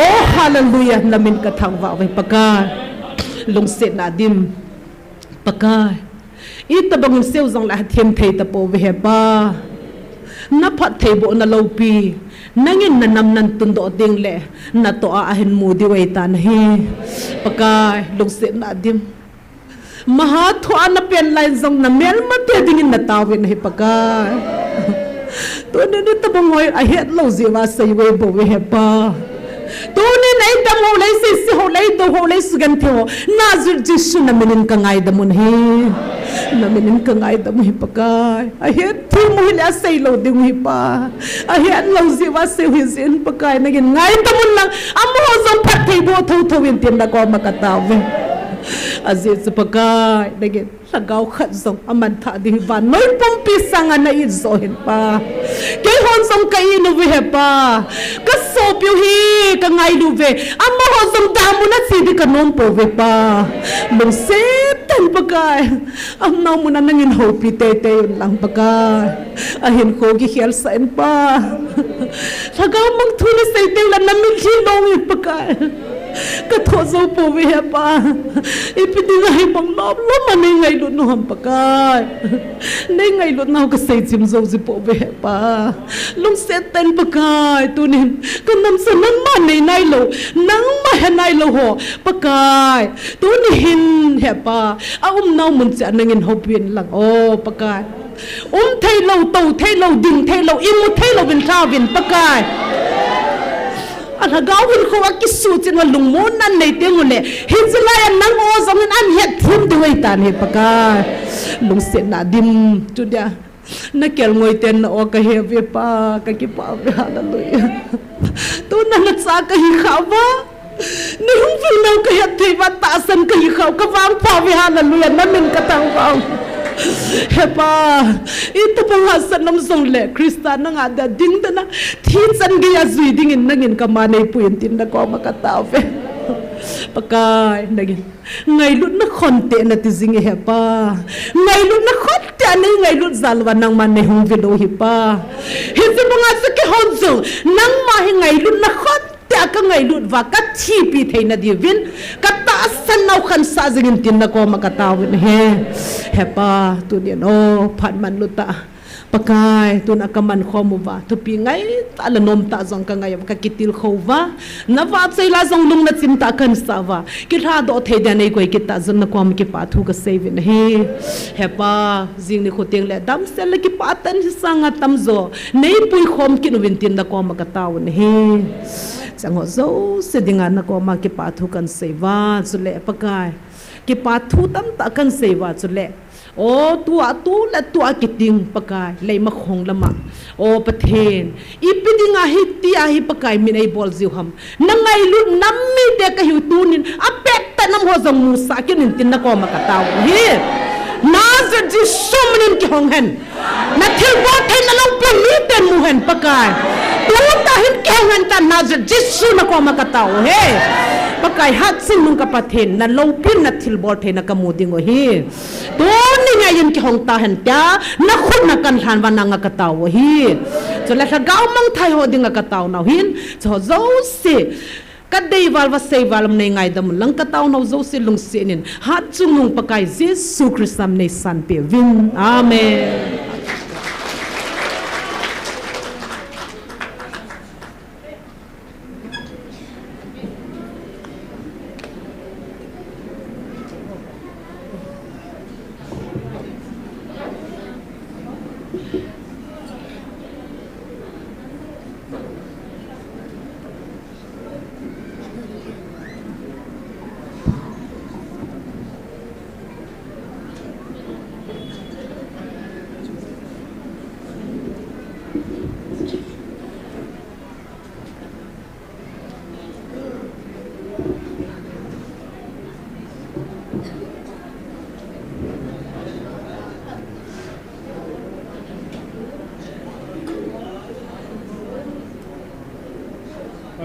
O hallelujah, na min ka thangvah uve Pakai. Lungsetna dim. Pakai, itabang in sei u jongle hathem thei tapouve he Pa. Na phattheibohna loupi, nangin na nam nan tundoh ding le, natoh a ahin mu diu ahi tan ahi. Pakai, lungsetna dim. Maha thua na pen lai jong na melmate dingin na taovin ahi Pakai. Tuni nitabang hoi ahet lou jeh uva sei uve bou he Pa. Tuni nei dam ho, nei seise ho, nei dou ho, nei sugenthei ho, Nazareth Jesu na minin ka ngaidam u ahi. Na minin ka ngaidam u ahi Pakai. Ahet thim u hile asei lou ding u ahi Pa. Ahet lou jeh uva sei u ahi jeh in Pakai, nangin ngaidam un lang, amaho jong phattheiboh thotho in tin na koma ka taovin. Ajeh chu Pakai, nangin lhagao khat jong amanthah ding hi vannoi pumpi sanga na it joh hin Pa. Keihon jong ka it uve he Pa. Ka sopiu hi ka ngailu uve. Amaho jong damun a che ding ka nom pouve Pa. Lungset tah in Pakai. Aumnau mun a nangin houpi teitei un lang Pakai. Ahinkho kikhel sah in Pa. Lhagao mang thu na sei teng le na mitlhi long in Pakai. Ka thoh jou pouve he Pa. Ipi dinga hibang lom lom a nei ngailut u ham Pakai. Nei ngailut nau ka seichim jou ji pouve he Pa. Lungset tah in Pakai, tunin ka namsa nangma nei nailou, nangma he nailou ho Pakai. Tuni hin he Pa, aumnau mun cheh a nangin houpin lang o Pakai. Um theilou, tou theilou, ding theilou, imu theilou vin lhauvin Pakai. Alhagao hinkho a kisuh chin uva lungmonna nei teng uleh, hiche laiya nang o jong in ahin hethem diu ahitan ahi Pakai. Lungsetna dim, tunia na kelngoi ten na o kahe uve Pa, kakipah uve, hallelujah. Tuna nacha kahi khah uva, nei hung vil nau kahet thei uva, tahsan kahi khah u kavangpha uve, hallelujah, namin kathangvah u. He Pa, itobang hahsat nom jongleh Christa nanga dia ding tana, thi chan geiya jui dingin nangin kama neipui in tin nakoma katao uve. Pakai, nangin ngailutna khonte nati jing e He Pa. Ngailutna khonte a nei ngailut jal uva nangman nei hung vil u ahi Pa. Hiche banga chu keihon jong nangma hi ngailutna khonte a kangailut uva kathipi theina diuvin, katahsan nau khansah jingin tin nakoma katao uvin ahi. He Pa, tunin o phat manlu tah Pakai, tuna kaman khom uva, thupi ngaitah le nomtah jong kangai uva, kakitilkhou uva, navahchoi la jong lung nachim tah kahinsah uva, kilhadoh thei dia neikoi kit tah jeh un nakoma kipathu kasei uvin ahi. He Pa, jing nikho tengleh damsel le kipah tah in hiche sanga tamjo neipui khom kit uvin tin nakoma katao uvin ahi. Chang ho jouse dinga nakoma kipathu kahinsei uva, chuleh Pakai, kipathu tamtah kahinsei uva, chuleh o tua, tu le tua kiting Pakai, leimakhong lama, o Pathen, ipi dinga hitia hi Pakai min eibol jiu ham, nangailut nam mite kahiu, tunin apettah nam ho jong musah kit in tin nakoma katao u ahi. Nazareth Jesu minin kihong hen. Nathilbol thei naloupi miten mu hen Pakai. Tutah hin kihong hen tia Nazareth Jesu nakoma katao u ahi. Pakai, hatchungnung ka Pathen, naloupi nathilbol theina kamu dingu ahi. Tuni ngaiyin kihong tahen tia nakhut na kahin lhan uva nanga katao u ahi. Chule lhagao mangthai ho dinga katao nau ahin, chuho jouse kadeival uva seival um, neingaidam un lang katao nau jouse lungset in, hatchungnung Pakai Jesu Christa min neisanpeh uvin. Amen.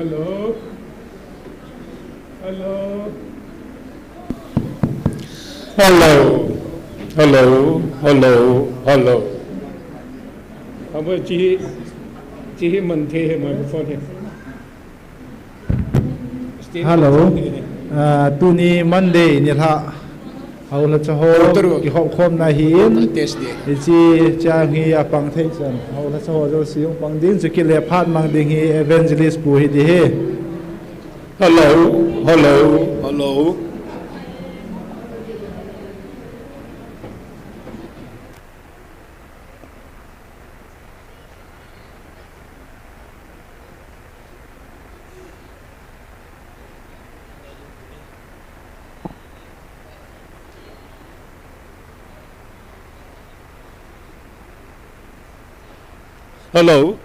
Hello. Hello. Hello. Hello. Hello. Hello. Abo chi, chi hi man the he microphone he. Hello. Ah, tuni Monday nilhah. Haolha chaho, kihop khomna ahin. Test di. Hiche chang hi apang thei chan. Haolha chaho jouse hung pang ding, chukit le phat mang ding hi evangelist pu hi ding ahi. Hello, hello, hello. Hello.